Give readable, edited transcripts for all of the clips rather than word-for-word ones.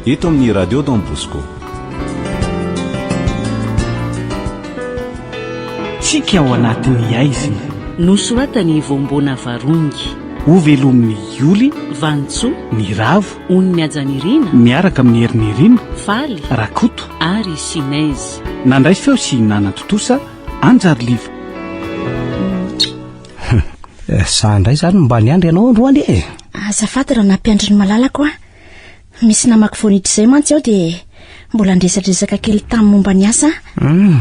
Eto amin'ny Radio Don Bosco. Tsika ao anatin'ny haizina. Nosoratan'i Voamboana Varongy. Hovelomin'i Yoly. Vanintsoa. Niravo. Ony Mihajanirina. Miaraka amin'i Herinirina. Faly. Rakoto. Ary Sinez. Nandray feo sy nanatontosa Anjariliva. Za indray zany mba niandry anao androany e. Azafady raha nampiandry ny malalako aho. Misy namako vao niditra izay mantsy aho dia mbola niresadresaka kely tamin'ny momba ny asa. Hmm.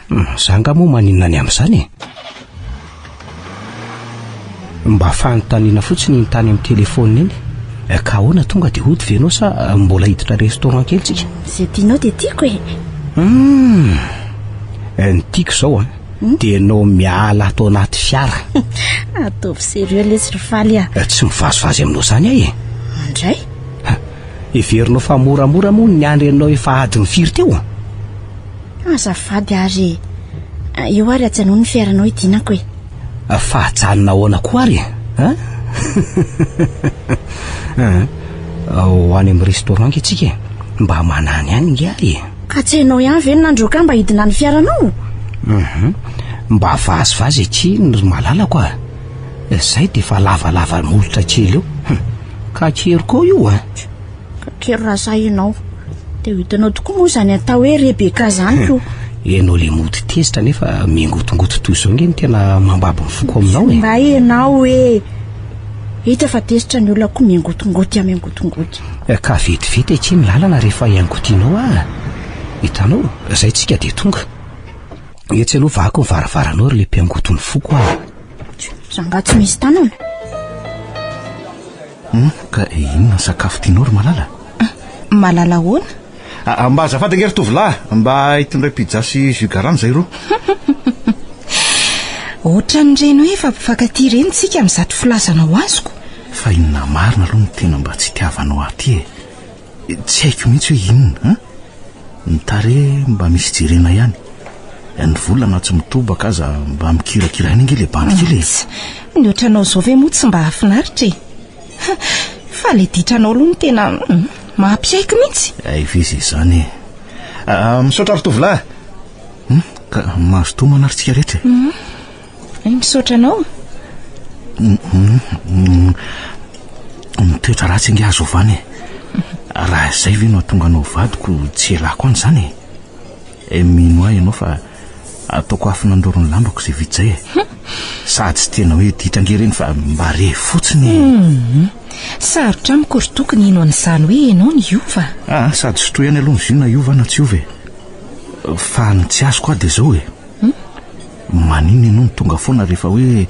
Hmm, za nga moa maninona ny amin'izany e? Mba fanontaniana fotsiny iny tany amin'ny telefaonina iny. Eh, ka ahoana tonga dia hody ve ianao sa eh, mbola hiditra restaurant kely tsika? Izay tianao dia tiako e. Hmm. Eh, ny tiako izao an. Hmm? Dia ianao miala ato anaty fiara. Ataovy sérieux lesy ry Faly a. Tsy mivazivazy aminao izany aho e. Andray? Heverinao fa moramora moa ny niandry anao efa adiny firy teo? Azafady ary e. Eo ary ajanony ny fiaranao hidinako e. Fa ajanona ahoana koa ary e? An? Ho any amin'ny restaurant ange tsika e. Mba manany any nge ary e. Ka tsy hainao ihany ve ny nandroaka ahy mba hidina ny fiaranao? Mhm. Mba vazivazy aty ry malalako a. Zay dia efa lavalava molotra kely eo. Hum. Kakero koa io a. Kakero raha sahy ianao. Dia ho hitanao tokoa moa izany atao hoe Rebecca izany ko. Ianao le mody tezitra nefa miangotingoty toy izao nge no tena mambabo ny foko aminao e. Mba ianao hoe hita fa tezitra ny olona koa miangotingoty aho miangotingoty. Ka vetivety akia ny lalana rehefa iangotianao aho. Hitanao, izay tsika dia tonga. Etsy aloha vahako ny varavaranao ry le mpiangoty ny foko aho. Za nga tsy misy tanana? Hum, ka inona ny sakafo tianao ry Malala? Malala ahoana? Ah, mba azafady ange ry tovolahy, mba hitondray pizza sy jus garana izay roa. Ohatran'ireny hoe efa mpifankatia ireny tsika amin'izato filazanao azoko. Fa inona marina aloha no tena mba tsy itiavanao ahy ity e? Tsy haiko mihitsy hoe inona an! Ny tarehy mba misy jerena ihany. Ny vola na tsy mitobaka aza mba mikirakira ihany ange ilay bandy kely e! Ny ohatranao izao ve moa tsy mba hahafinaritra e? Fa ilay ditranao aloha no tena mampiaiky mihitsy. Hay ve izay izany e! Misaotra ry tovolahy! Ka mazotoa manary tsika rehetra e! Misaotra anao. Ny toetra ratsy ange azo ovana e. Raha izay ve no hahatonga anao vadiko tsy ialako any izany e. Eh, mino ahy ianao fa ataoko afo nandoro ny lambako izay vita izay e. Sady tsy tena hoe ditra ange ireny fa mba re fotsiny e. Mhm. Sarotra amiko ry Toky ny hino an'izany hoe ianao niova. Ah, sady sotroy ihany aloha ny jus na hiova na tsy hiova e. Fa ny tsy azoko aho dia izao e. Maninona ianao no tonga foana rehefa hoe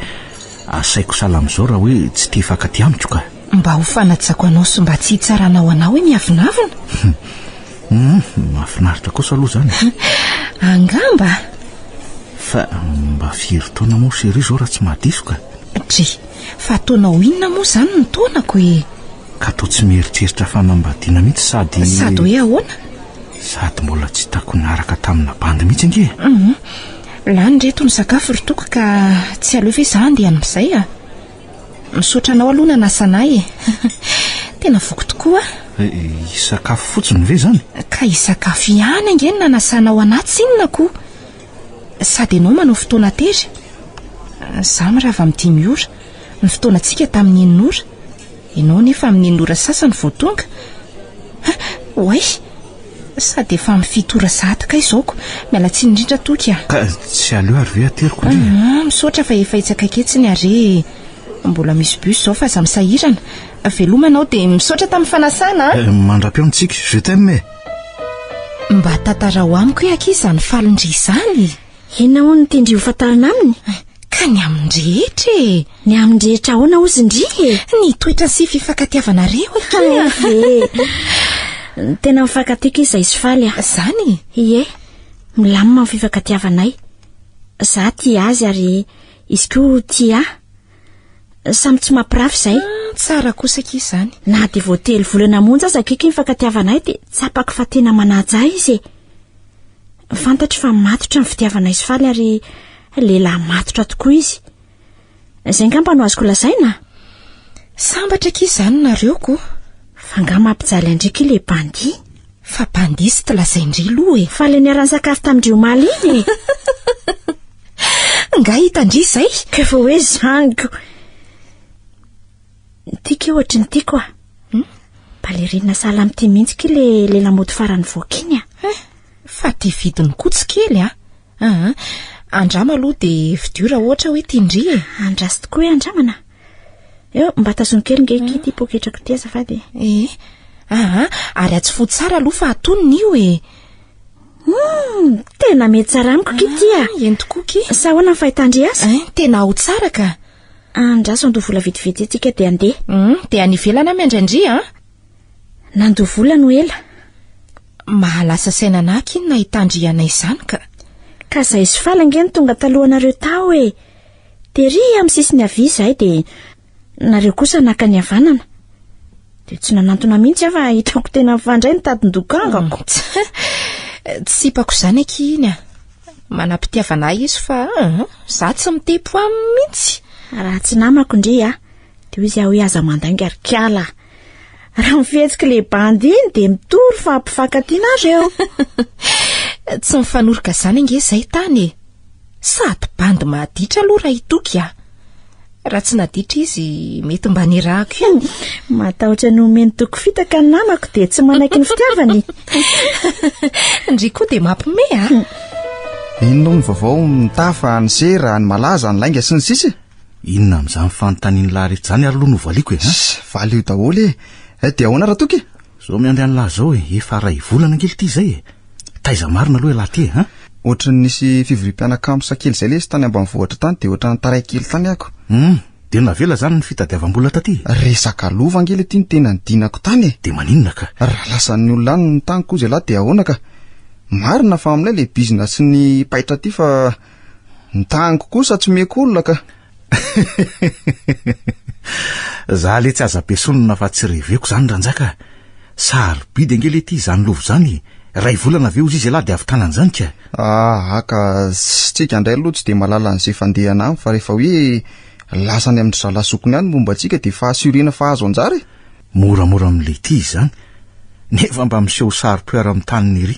asaiko sahala amin'izao raha hoe tsy te hifankatia amiko ka? Mba ho fanajako anao sy mba tsy hitsaranao anao hoe miavonavona. Hum, mahafinaritra kosa aloha izany. Angamba. Fa mba firy taona moa chérie izao raha tsy mahadiso ka? Dry, fa ataonao inona moa izany ny taonako e? Ka toa tsy mieritreritra fanambadiana mihitsy sady... Sady hoe ahoana? Sady mbola tsy hitako niaraka tamina bandy mihitsy ange e. Hum, lany reto ny sakafo ry Toky ka tsy aleo ve za handeha amin'izay a? Misaotra anao aloha nanasa anay e. Tena voky tokoa aho. Hisakafo fotsiny ve izany? Ka hisakafo ihany ange no nanasanao anah tsinona ko. Sady ianao manao fotoana tery. Za mirava amin'ny dimy ora. Ny fotoanantsika tamin'ny enina ora. Ianao anefa amin'ny enina ora sasany vao tonga. Oay! Sady efa amin'ny fito ora sahady kay izao ko. Miala tsiny indrindra Toky a. Ka tsy aleo ary ve ateriko ndry e? Ah, misaotra fa efa etsy akaiky etsy ny arrêt e. Mbola misy bus izao fa aza misahirana. Veloma anao dia misaotra tamin'ny fanasana a. Eh, mandra-peo ny tsiky, je t'aime e. Mba tantarao amiko hoe akia izany falin-dry izany e. Inona hono no tian-dry ho fantarina aminy? Ka ny amin'ny rehetra e! Ny amin'ny rehetra ahoana hozy ndry e? Ny toetra sy fifankatiavanareo akia! Hay ve! Tena mifankatiako izy izay sy Faly a! Zany? Ie, milamina ny fifankatiavanay. Za tia azy ary izy koa tia ahy. Samy tsy mampirafy izay. Ah, tsara kosa akia izany. Na dia vao telo volana monja aza akaiky ny fifankatiavanay dia tsapako fa tena manaja ahy izy e! Fantatro fa matotra ny fitiavanay sy Faly ary lehilahy matotra tokoa izy. Izay angamba no azoko lazaina. Sambatra akia izany nareo ko. Fa angaha mampijaly an-dry ki le bandy? Fa bandy sy lazain-dry loha e. Fa le niara-nisakafo tamin-dry omaly iny e. Nga hitan-dry izay? Ka efa hoe zany ko. Ty ki ohatry ny tiako a. Hmm? Ballerine sahala amin'ity mihitsy ki le le lamaody farany voaka iny a. Eh, fa ty vidiny koa tsy kely a. Aa, andrama aloha dia vidio raha ohatra hoe tian-dry e. Andraso tokoa hoe andramana. Eo, mba tazomy kely nge ity ity poketrako ity azafady e. Eh, aa, ary atsofoho tsara aloha fa atonony io e. Hum, tena mety tsara amiko ki ity a. Ah, eny tokoa ki. Sa ahoana ny fahitan-dry azy? Eh, tena ao tsara ka. Andraso handoa vola vetivety tsika dia handeha. Hum, dia any ivelany aho miandry an-dry a. Nandoa vola no ela. Mahalasa saina anah aky iny nahitandry anay izany ka. Ka zahay sy Faly ange no tonga talohanareo tao e. Tery amin'ny sisiny havia izahay dia nareo kosa naka ny havanana. Dia tsy nanantona mihitsy aho fa hitako tena mifandray ny tadin-dokangako. Tsy sipako izany akia iny a. Manam-pitiavana ahy izy fa za tsy mitepo aminy mihitsy. Raha tsy namako ndry a, dia hoy izy aho hoe aza mandainga ry kala. Raha ny fihetsiky le bandy iny dia mitory fa mpifankatia nareo. Tsy mifanoroka izany ange izay tany e. Sady bandy maditra aloha raha hitoky a. Raha tsy naditra izy mety mba nirahako ihany. Matahotra ny homeny toky fitaka ny namako dia tsy manaiky ny fitiavany. Ndry koa dia mampime a. Inona ny vaovao, ny tafa, ny sera, ny malaza, ny lainga sy ny sisa e? Inona amin'izany fanontanian'i lahy rehetra izany ary aloha no valiako e? Ss, valio daholo e! Eh, dia ahoana Ratoky e? Zao miandry an'lah zao e, efa ray volana ange ity izay e! Taiza marina aloha ialahy ity e, an? Ohatran'ny nisy fivoriam-pianakamosa kely izay lesy tany ambanivohitra tany dia ohatran'ny taraiky kely tany ako. Hum, dia navela izany ny fitadiavam-bola taty? Resaka lova ange le ty no tena nidinako tany e! Dia maninona ka? Raha lasan'ny olona any ny tany koa zalahy dia ahoana ka? Marina fa aminay le bizina sy ny paitra aty fa Ny taniko kosa tsy omeko olona ka. Za letsy aza besonina fa tsy reveko zany Ranjaka a. Sarobidy ange lety izany lova izany e. Ray volana ve ozy izy ialahy dia avy tanana izany ka. Aa ka tsika indray aloha tsy dia mahalala an'izay fandehana any fa rehefa hoe lasa any amin-dry zalahy zokiny any ny momba antsika dia efa assurena fa azo anjara e. Moramora amin'ilay izany nefa mba miseho saro-piaro amin'ny taniny ery.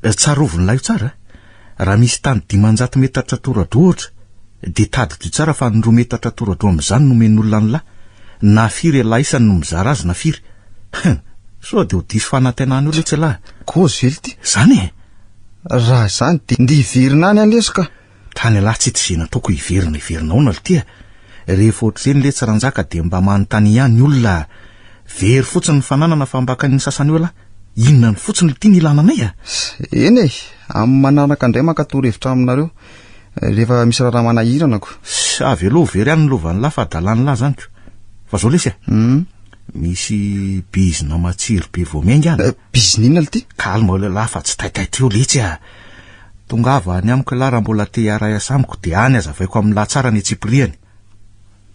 Tsarovin'ilay io tsara a. Raha misy tany 500 metatra tora-droa ohatra, dia tadidio tsara fa ny roa metatra tora-droa amin'izany no omen'olona an'lah, na firy elah isany no mizara azy na firy. Hum! Sao dia ho diso fanantenana eo letsy elah. Kôzy ve lty? Zany e! Raha izany dia ndeha hiverina any aho lesy ka! Tany elah tsy hita izay nataoko hiverina hiverina ahoana lty a! Rehefa ohatr'izay letsy ranjaka dia mba manontania ihany olona a! Very fotsiny ny fananana fa mba kanin'ny sasany eo elah. Inona ny fotsiny ity ny ilana anay a? Eny e, amin'ny manaraka indray maka torohevitra aminareo rehefa misy raharaha manahirana ko. Avy aloha very any ny lovan'lah fa adalan'lah zany ko. Fa zao lesy a. Hmm. Misy bizina matsiro be vao miainga any. Eh, bizina inona lty? Calme aloha lah fa tsy taitaitra eo letsy a. Tongava any amiko lah raha mbola te hiara-hiasa amiko dia any azavaiko amin'lah tsara ny antsipiriany.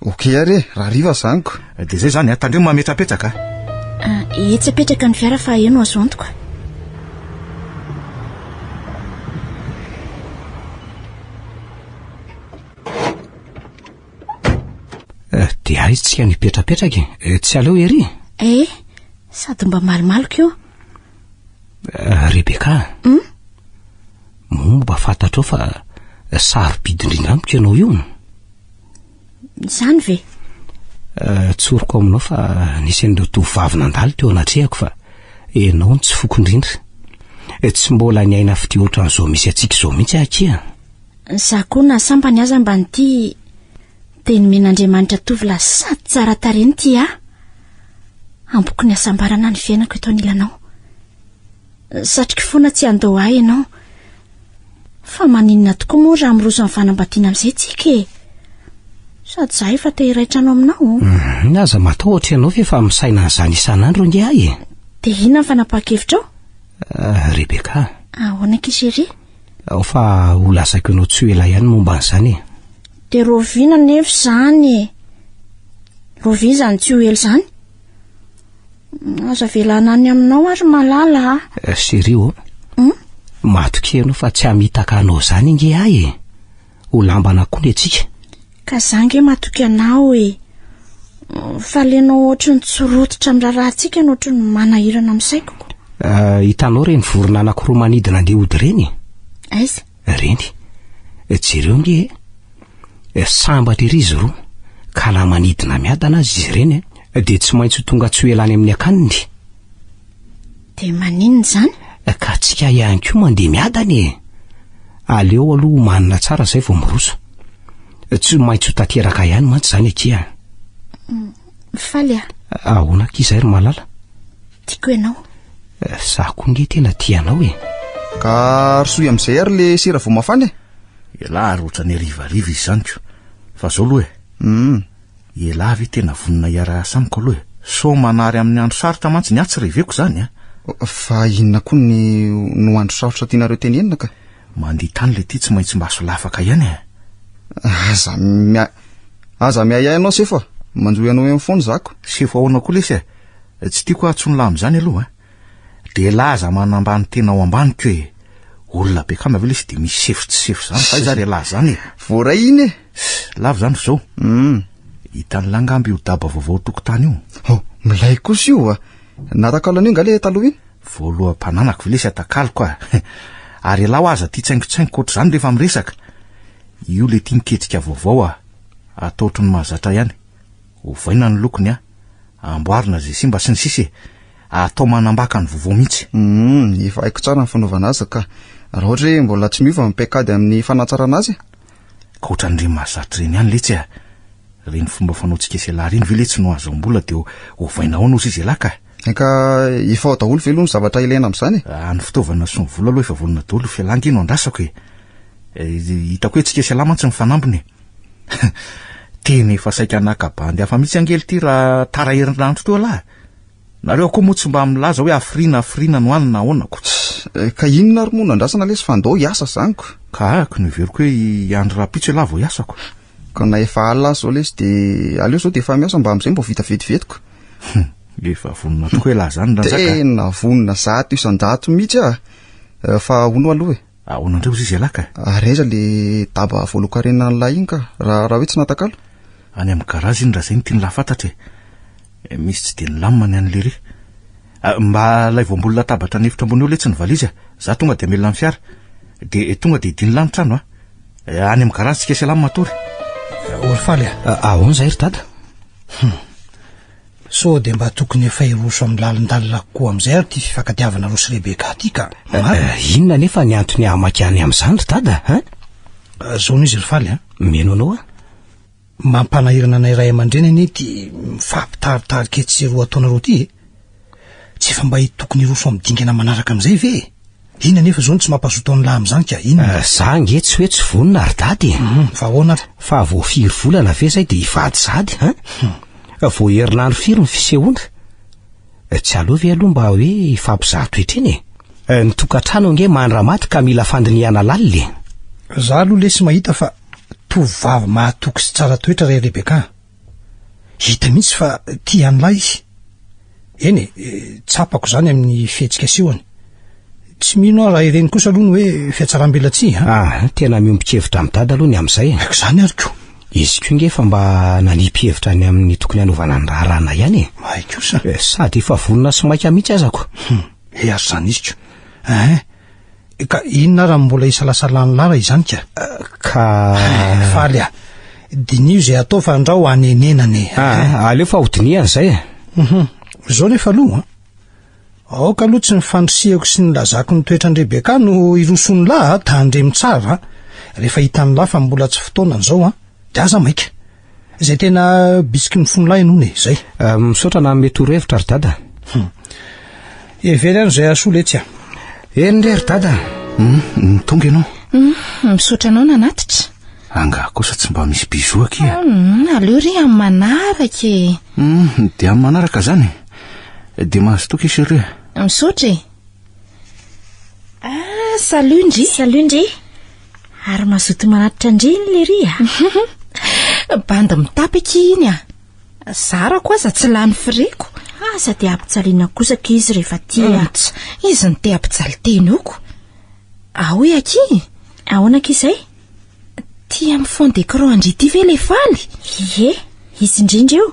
Ok ary e, rahariva zany ko. Dia zay zany a, tandremo mametrapetraka a. Ah, etsy apetraka ny fiara fa eo no azo antoka. Eh, dia aiza tsika no hipetrapetraka e? Eh, tsy aleo ery? Eh, sady mba malomaloka io. Eh, Rebecca. Hmm? Moa mba fantatrao fa sarobidy indrindra amiko ianao io? Izany ve? Eh, tsoriko aminao fa nisy an'ireo tovovavy nandalo teo anatrehako fa ianao no tsy foko indrindra. Eh, tsy mbola niaina fitia ohatran'izao misy antsika izao mihitsy aho akia. Za koa na sambany aza mba nitia dia nomen'Andriamanitra tovolahy sady tsara tarehy ny tia ahy. Ampoko ny hasambarana ny fiainako eto anilanao. Satriko foana tsy handao ahy ianao. Fa maninona tokoa moa raha miroso amin'ny fanambadiana amin'izay tsika e? Sady izaho efa te hiray trano aminao. Mm, aza matahotra ianao fa efa misaina an'izany isan'andro ange ahy e. Dia inona ny fanapahan-kevitrao? Uh, Rebecca. Ahoana akia chérie? Ao fa ho lazaiko anao tsy ho ela ihany momba an'izany e. Dia rahoviana nefa izany e? Rahoviana izany tsy ho ela izany? Aza avelana any aminao ary malala a. Eh, chérie ô. Hmm? Matokia ianao fa tsy hamitaka anao izany ange ahy e. Ho lambana koa ny antsika. Ka za nge matoky anao e. Fa le enao ohatry ny tsy rototra amin'ny raharahantsika no ohatry ny manahirana amin'ny saiko. Eh, hitanao ireny vorona anankiroa manidina andeha hody ireny? Aiza? Ireny. Eh, jereo nge e. Eh, sambatra ery izy roa, ka na manidina miadana aza izy ireny, eh, dia tsy maintsy ho tonga tsy ho ela any amin'ny akaniny. Dia maninona izany? Ka tsika ihany koa mandeha miadana e! Aleo aloha omanina tsara izay vao miroso. Tsy maintsy ho tanteraka ihany mantsy izany akia. Faly ah. Ahoana akia izay ry malala? Tiako ianao. Za koa nge tena tia anao e. Ka rosoy amin'izay ary le sira vao mafana e. Elah ary ohatran'ny harivariva izy izany ko. Fa zao aloha e. Hum. Elah ve tena vonona hiara-hiasa amiko aloha e? Sao manary amin'ny andro sarotra mantsy ny ahy tsy reveko izany a! Fa inona koa ny no andro sarotra tianareo tenenina ka? Mandia tany le ty tsy maintsy mba solafaka ihany e! Aza mia- aza miahiahy ianao sefo a! Manjohy anao eny foana zako. Sefo ahoana koa lesy e? Tsy tiako hahatsony lahy amin'izany aloha a! Dia elah aza manambany tena ao ambaniko e! Olona be kama ve lesy dia misy sefo tsy sefo zany fa aiza ary elah zany e! Voaray iny e! Lavo zany f'izao. Hum. Hitan'lah angamba io daba vaovao tokotany io. Oh, milay kosa io a! Natakalo an'io nga le taloha iny? Voaloham-pananako ve lesy atakaloko a! Ary elah hoa aza tia tsaingotsaingoka ohatr'izany rehefa miresaka. Io le tia miketrika vaovao a! Atao ohatry ny mahazatra ihany. Ovaina ny lokony a! Amboarina izay simba sy ny sisa e! Atao manambaka ny vaovao mihitsy. Humm, efa haiko tsara ny fanaovana azy ka. Raha ohatra hoe mbola tsy miova ny paikady amin'ny fanatsarana azy e. Ka ohatran'ireny mahazatra ireny ihany letsy a! Ireny fomba fanaontsika sy ialahy ireny ve letsy no ahazoam-bola dia ovaina ahoana hozy izy ialahy ka? Ka efa ao daholo ve aloha ny zavatra ilaina amin'izany e? Ah, ny fitaovana sy ny vola aloha efa vonona daholo, f'ialahy ange no andrasako e! Hitako hoe tsika sy ialahy mantsy mifanambina e! Tena efa saika naka bandy hafa mihitsy ange ity raha tara herinandro teo lahy. Nareo koa moa tsy mba milaza hoe hafiriana hafiriana no any na ahoana ko. Eh, ka inona ary moa no andrasana lesy fa andao hiasa zany ko. Ka ahako no heveriko hoe hiandry rahampitso ialahy vao hiasa ko. Ka na efa alina aza zao lesy de aleo zao de efa miasa mba amizay mba vita vetivety ko. Efa vonona tokoa ialahy zany Ranjaka. Tena vonona 100% mihitsy ah. Eh, fa hono aloha e. Ahoana indray hozy izy ialahy ka? Ary aiza le daba voalohan-karena an'ilay iny ka? Raha raha hoe tsy natakalo? Any amin'ny garage iny raha izay no tian'lah fantatra e. Eh, misy tsy dia nilamina ny an'i Lery. Ah, mba alaivo ambony latabatra ny efitra ambony eo letsy ny valizy a. Za tonga dia hamelona ny fiara. Dia eh, tonga dia hidin'lah ny trano a. Eh, any amin'ny garage tsika sy ialahy matory. Ory faly a. Ah, ahoana izay ry dada? Hum. Sao dia mba tokony efa hiroso amin'ny lalindalina kokoa amin'izay ary ity fifankatiavanareo sy Rebecca ity ka. Marina. Eh, inona anefa ny antony hamaky any amin'izany ry dada, hein? Eh, zao no izy ry faly a. Mino anao aho. Mampanahirana anay ray aman-dreny anie ity mifampitaritarika etsy sy eroa ataonareo ity e. Tsy efa mba tokony hiroso amin'ny dingana manaraka amin'izay ve e? Inona anefa izao no tsy mampazoto an'lah amin'izany ka? Inona? Eh, za ange tsy hoe tsy vonona ry dada e. Mhm, fa ahoana ary? Fa vao firy volana ve zay dia hivady sahady, hein? Hmm. Vao herinandro firy ny fisehoana? Eh, tsy aleo ve aloha mba hoe hifampizaha toetra eny e? Eh, ny tokantrano ange mandra-maty ka mila fandinihana lalina e. Za aloha lesy mahita fa tovovavy mahatoky sy tsara toetra ry Rebecca. Hita mihitsy fa tia an'lah izy. Eny e, tsapako izany amin'ny fihetsika asehony. Tsy mino aho raha ireny kosa aloha ny hoe fihatsaram-belatsihy a. Ah, tena miombon-kevitra amin'i Dada aloha ny amin'izay e. Aiko izany ary ko. Izy koa nge efa mba nanipy hevitra ny amin'ny tokony hanaovana ny raharahana ihany e. Mahay kosa. Eh, sady efa vonona sy maika mihitsy aza ko. Hum, e ary izany izy ko. Ein, ka inona ary no mbola isalasalan'i Lara izany ka? Ka... Faly ah. Diniho izay atao fa andrao hanenenana e. Ah, aleo fa hodinihana izay e. Mhm. Izao nefa aloha an. Aoka aloha tsy ny fandrisihako sy ny lazako ny toetran-dRebecca no hirosoan'ny lahy a, tandremo tsara a. Rehefa hitan'ny lahy fa mbola tsy fotoanany izao an, dia aza maika. Izay tena bisiky ny fon'ny lahy hono e, izay. Eh, misaotra nanome torohevitra ry dada. Hum. Hevero ihany izay hahasoa letsy a. Eny re ry dada. Hum, tonga ianao. Hum, misaotra anao nanatitra. Angaha kosa tsy mba misy bisous akia. Hum, aleo re amin'ny manaraka e. Hum, dia amin'ny manaraka zany e. Dia mahazo toky chérie. Misaotra e. Ah, salut ndry. Salut ndry. Ary mazoto manatitra ndry iny lery a. Bandy mitapy akia iny a. Zarako aza tsy lany fireko. Aza dia ampijaliana kosa akia izy rehefa tia. Tsa, izy no te hampijaly tena eo ko. Ahoy akia? Ahoana akia izay? Ty amin'ny fond d'écran ndry ity ve le faly? Ie, izy indrindra io.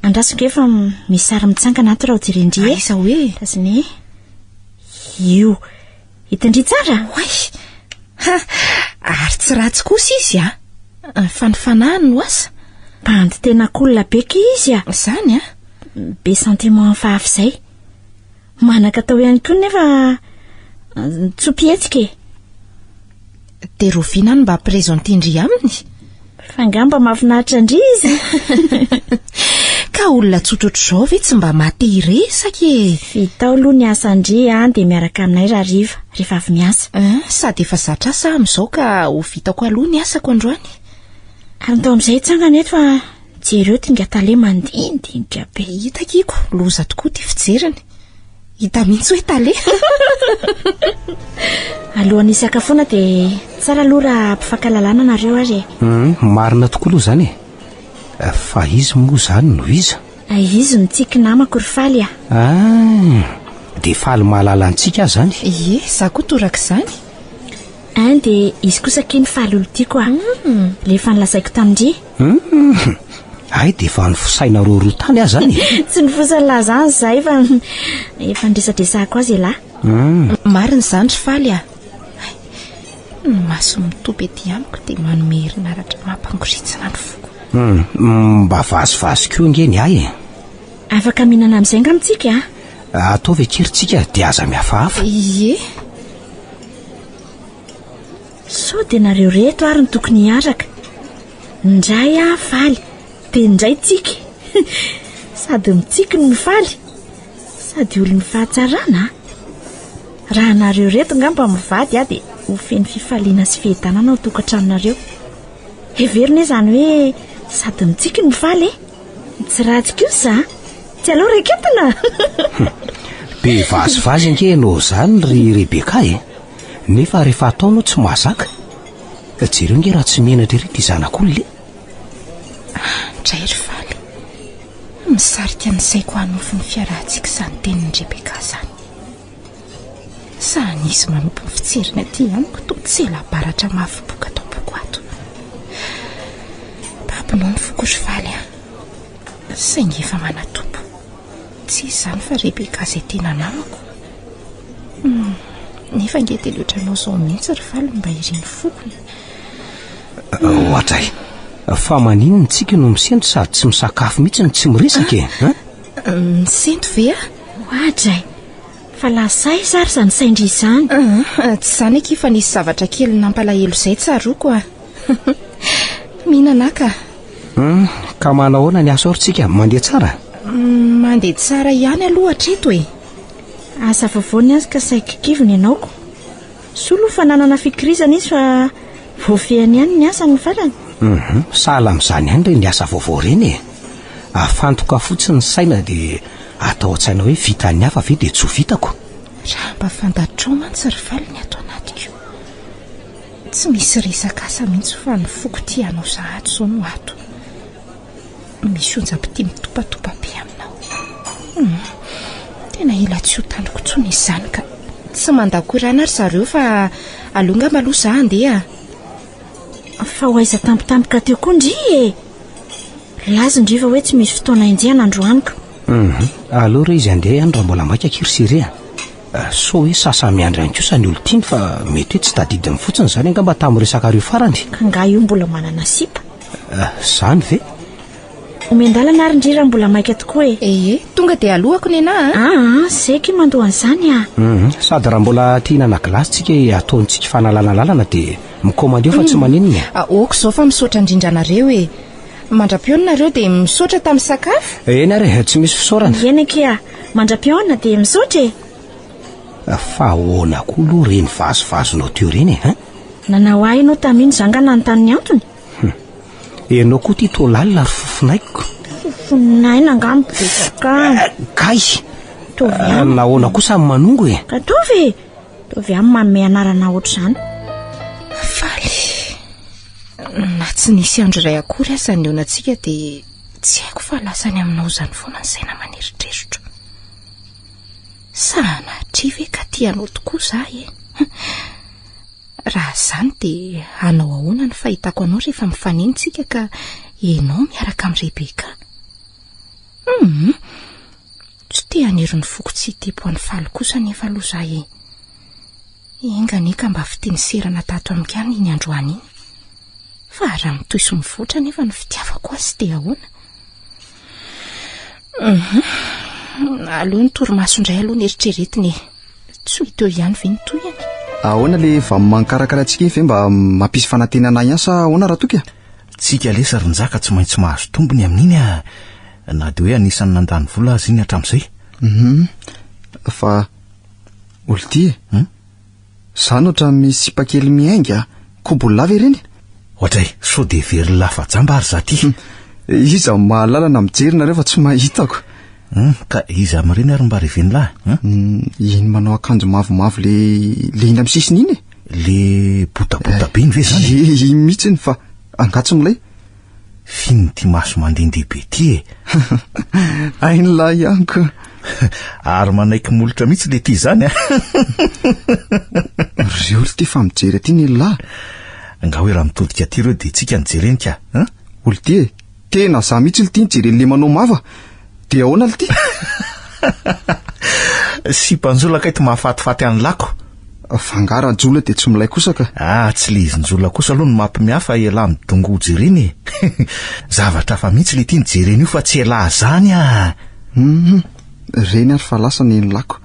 Andraso ange fa misy sary mitsangana ato raha ho jeren-dry e. Aiza hoe? Tazony e. Io. Hitan-dry tsara? Oay! Ha! Ary tsy ratsy kosa izy a! Fa ny fanahiny no asa. Bandy tena cool be ky izy a! Izany a! Be sentiment hafahafa izay. Manan-katao ihany koa nefa tso-pihetsika e. Dia rahoviana no mba présenter-ndry aminy? Fa angamba mahafinaritra an-dry izy. Ka olona tsotra ohatr'izao ve tsy mba maha te hiresaka e? Vitao aloha ny asan-dry an, dia miaraka aminay rahariva, rehefa avy miasa. Hein, sady efa zatra asa aho amin'izao ka ho vitako aloha ny asako androany. Ary ndao amin'izay hitsangana eto fa jereo ty ngatale mandinidinika be. Hita kiko, loza tokoa ity fijeriny. Hita mihitsy hoe tale. Alohan'ny hisakafoana dia tsara aloha raha ampifankalalana nareo ary e. Hum, marina tokoa aloha izany e. Fa izy moa izany no iza? Izy no Tsiky namako ry Faly a. Ah, dia faly mahalala antsika aho izany. Ie, za koa torak'izany. Ein dia izy kosa akia ny Faly olon-tiako a. Ilay efa nolazaiko tamin-dry. Hum, hay dia efa nifosaina roaroa tany aho izany e. Tsy nifosa nilaza azy izahay fa efa niresadresahako azy ialahy. Hum. Marina izany ry Faly a. Hay, ny maso mitopy ety amiko dia manome herinaratra mampangoritsina ny foko. Hum, mba vazivazy koa ange ny ahy e. Afaka mihinana amin'izay angamba tsika a. Ataovy akia ry tsika dia aza mihafahafa. Ie. Sao dia nareo reto ary no tokony hiaraka. Ndray aho faly, dia ndray tsiky. Sady mitsiky no mifaly. Sady olon'ny fahatsarana a. Raha nareo reto ngamba mivady aho dia ho feno fifaliana sy fiadanana ao tokantranonareo. Hevero ne izany hoe sady mitsiky no mifaly e. Tsy ratsy kosa a. Tsy aleo raiketina. Be vazivazy ange ianao izany ry Rebecca e. Nefa rehefa atao anao tsy mahazaka. Jereo nge raha tsy menatra ery ity zanak'olona e. Ndray ry Faly. Misarika ny saiko hanofy ny fiarahantsika izany tenin'i Rebecca izany. Sa nisy manopy ny fijeriny aty amiko toa tsela-baratra mafy boka ato am-poko ato. Babonao ny foko ry Faly a. Saingy efa manatompo. Tsy iza izany fa Rebecca izay tena namako. Hum, nefa ange dia loatra anao izao mihitsy ry Faly no mba irin'ny foko. Ohatray. Fa maninona tsika no misento sady tsy misakafo mihitsy no tsy miresaka e? Hein? Misento ve aho? Ohatray. Fa lasa aiza ary izany sain-dry izany? Tsy izany akia fa nisy zavatra kely nampalahelo izay tsaroako a. Mihinana ka. Hum, ka manahoana ny asa ao ry tsika? Mandeha tsara? Mandeha tsara ihany aloha hatreto e. Asa vaovao ny azy ka saiky kivy ny anaoko. Soa aloha fa nanana fikirizana izy fa voafehiny ihany ny asany ny farany. Hum, sahala amin'izany ihany ireny asa vaovao ireny e. Afantoka fotsiny ny saina dia atao an-tsaina hoe vitan'ny hafa ve dia tsy ho vitako. Raha mba fantatrao mantsy ry Faly ny ato anatiko. Tsy misy resaka asa mihitsy fa ny foko tia anao sahady izao no ato. Misy onjam-pitia mitopatopa be aminao. Hum, tena ela tsy ho tandriko intsony izy izany ka. Tsy mandakorana ry zareo fa aleo angamba aloha za handeha. Fa ho aiza tampotampoka teo koa ndry e? Laza ndry fa hoe tsy misy fotoana enjehana androany ka. Hum, aleo re izy handeha ihany raha mbola maika akia ry Siri a. Sao hoe sasa miandry any kosa ny olon-tiany fa mety hoe tsy tadidiny fotsiny izany angamba tamin'ny resakareo farany. Ka nga io mbola manana sipa? Izany ve? Omen-dalana ary ndry raha mbola maika tokoa e. Ee, tonga dia alohako nenà a! Aa, zay ki mandoa an'izany a! Hum, sady raha mbola te hihinana gilasy tsika e, ataontsika fanalana lalana dia mikomandy eo fa tsy maninona e. Ok izao fa misaotra indrindra anareo e. Mandra-pihaona nareo dia misaotra tamin'ny sakafo. Eny ary e, tsy misy fisaorana. Eny akia, mandra-pihaona dia misaotra e. Fa ahoana koa aloha ireny vazivazonao teo ireny e, hein? Nanao ahy ianao tamin'iny za nga nanontany ny antony? Hum. Ianao koa ity toa lalina ry fofonaiko. Fofonaina angamba betsaka. Kay! Tovy ihany. Nahoana kosa ny manongo e? Ka tovy e! Tovy ihany manome anarana ohatr'izany. Faly. Na tsy nisy andro iray akory aza nihaonantsika dia tsy haiko fa lasa any aminao izany foana ny saina aman'eritreritro. Sanatria ve ka tia anao tokoa za e? Raha izany dia hanao ahoana ny fahitako anao rehefa mifanena isika ka ianao miaraka amin'i Rebecca? Hum! Tsy te hanery ny foko tsy hitepo an'i Faly kosa anefa aloha za e. Enga anie ka mba fitia niserana tato amiko ihany iny androany iny. Fa raha mitohy sy mivoatra anefa ny fitiavako azy dia ahoana? Hum! Aleo ny torimaso indray aloha no eritreretina e. Tsy ho hita eo ihany ve ny tohiny? Ahoana le vamma mikarakara antsika iny ve mba mampisy fanantenana ihany sa ahoana Ratoky a? Tsika lesy ry Njaka tsy maintsy mahazo tombony amin'iny a! Na dia hoe anisan'ny nandany vola aza iny hatramin'izay. Hum, fa olon-tia e! Hum? Zany ohatran'ny misy sipa kely miainga a! Kobo lava ireny? Ohatray, sao dia very lafa jamba ary za ty? Iza no mahalala na mijery nareo fa tsy mahitako. Hum, ka iza amin'ireny ary mba reven'lah? Hum, iny manao akanjo mavomavo le le iny amin'ny sisiny iny e. Le botabota be iny ve zany? Ie, iny mihitsy fa angaha tsy milay? F'inona ity maso mandehandeha be ity e? Hain'lah ihany ko. Ary manaiky molotra mihitsy le ty zany a! Reo ry ty fa mijery aty ny elah. Nga hoe raha mitodika aty reo de tsika no jereny ka, an? Olo ty e, tena za mihitsy lty nijery an'le manao mava, de ahoana lty? Sipa njola kay ty mahafatifaty an'i lako. Fa nga raha njola de tsy milay kosa ka. Ah, tsy le izy njola kosa aloha no mampimiahy fa elah midongy ho jereny e. Zavatra hafa mihitsy le ty ny jereny io fa tsy elah zany ah. Hum, reny ary fa lasa ny lako.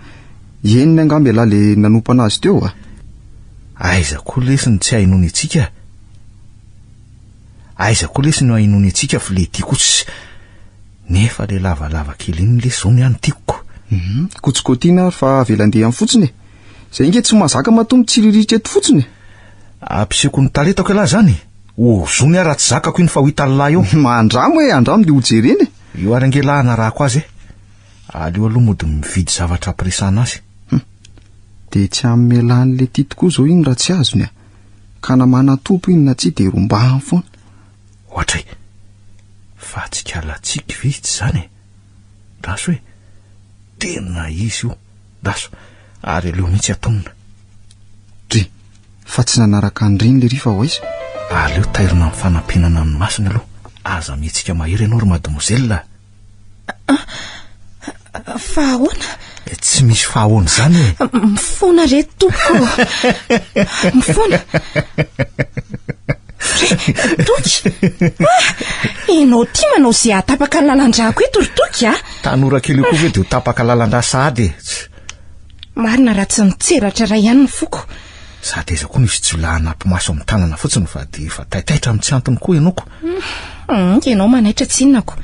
Eny angamba elah le nanompa anazy teo ah. Aiza koa lesy no tsy hainoany antsika. Aiza koa lesy no hainoany antsika fa le ty koa tsy Nefa le lavalava kely iny lesy zao ny ahy no tiako ko. Hum, koa tsy kôtiana ary fa avela andeha any fotsiny e. Zay nge tsy mahazaka matoa mitsiriritra eto fotsiny e. Ampisehoko ny talentako ialahy zany e. Ozony aho raha tsy zakako iny fa ho hitan'lah eo. Andramo e, andramo de ho jerena e. Io ary ange lah hanarahako azy e. Aleo aloha mody mividy zavatra hampiresahana azy. Hum, de tsy hanome lany le ty tokoa zao iny raha tsy azony a. Ka na manan-tompo iny na tsia de rombahany foana. Ohatray! Fa tsy kalatsiky ve izy izany e? Ndraso e! Tena izy io! Ndraso! Ary aleo mihitsy atonina. Dry! Fa tsy nanaraka an'ireny lery fa ho aiza? Aleo tairina amin'ny fanampenana ny masony aloha. Aza mihetsika mahery ianao ry mademoiselle a! Fa ahoana? Tsy misy fa ahoana izany e. Mifona re tompoko. Mifona. Re, Toky. Ah, ianao ty manao izay hahatapaka ny lalan-drako eto ry Toky a. Tanora kely io koa ve dia ho tapaka lalan-dra sahady e. Marina raha tsy mitseratra iray ihany ny foko. Sady aiza koa nisy jiolahy hanampy maso amin'ny tanana fotsiny fa dia efa taitaitra amin'ny tsy antony koa ianao ko. Hum, ianao manaitra tsinona ko.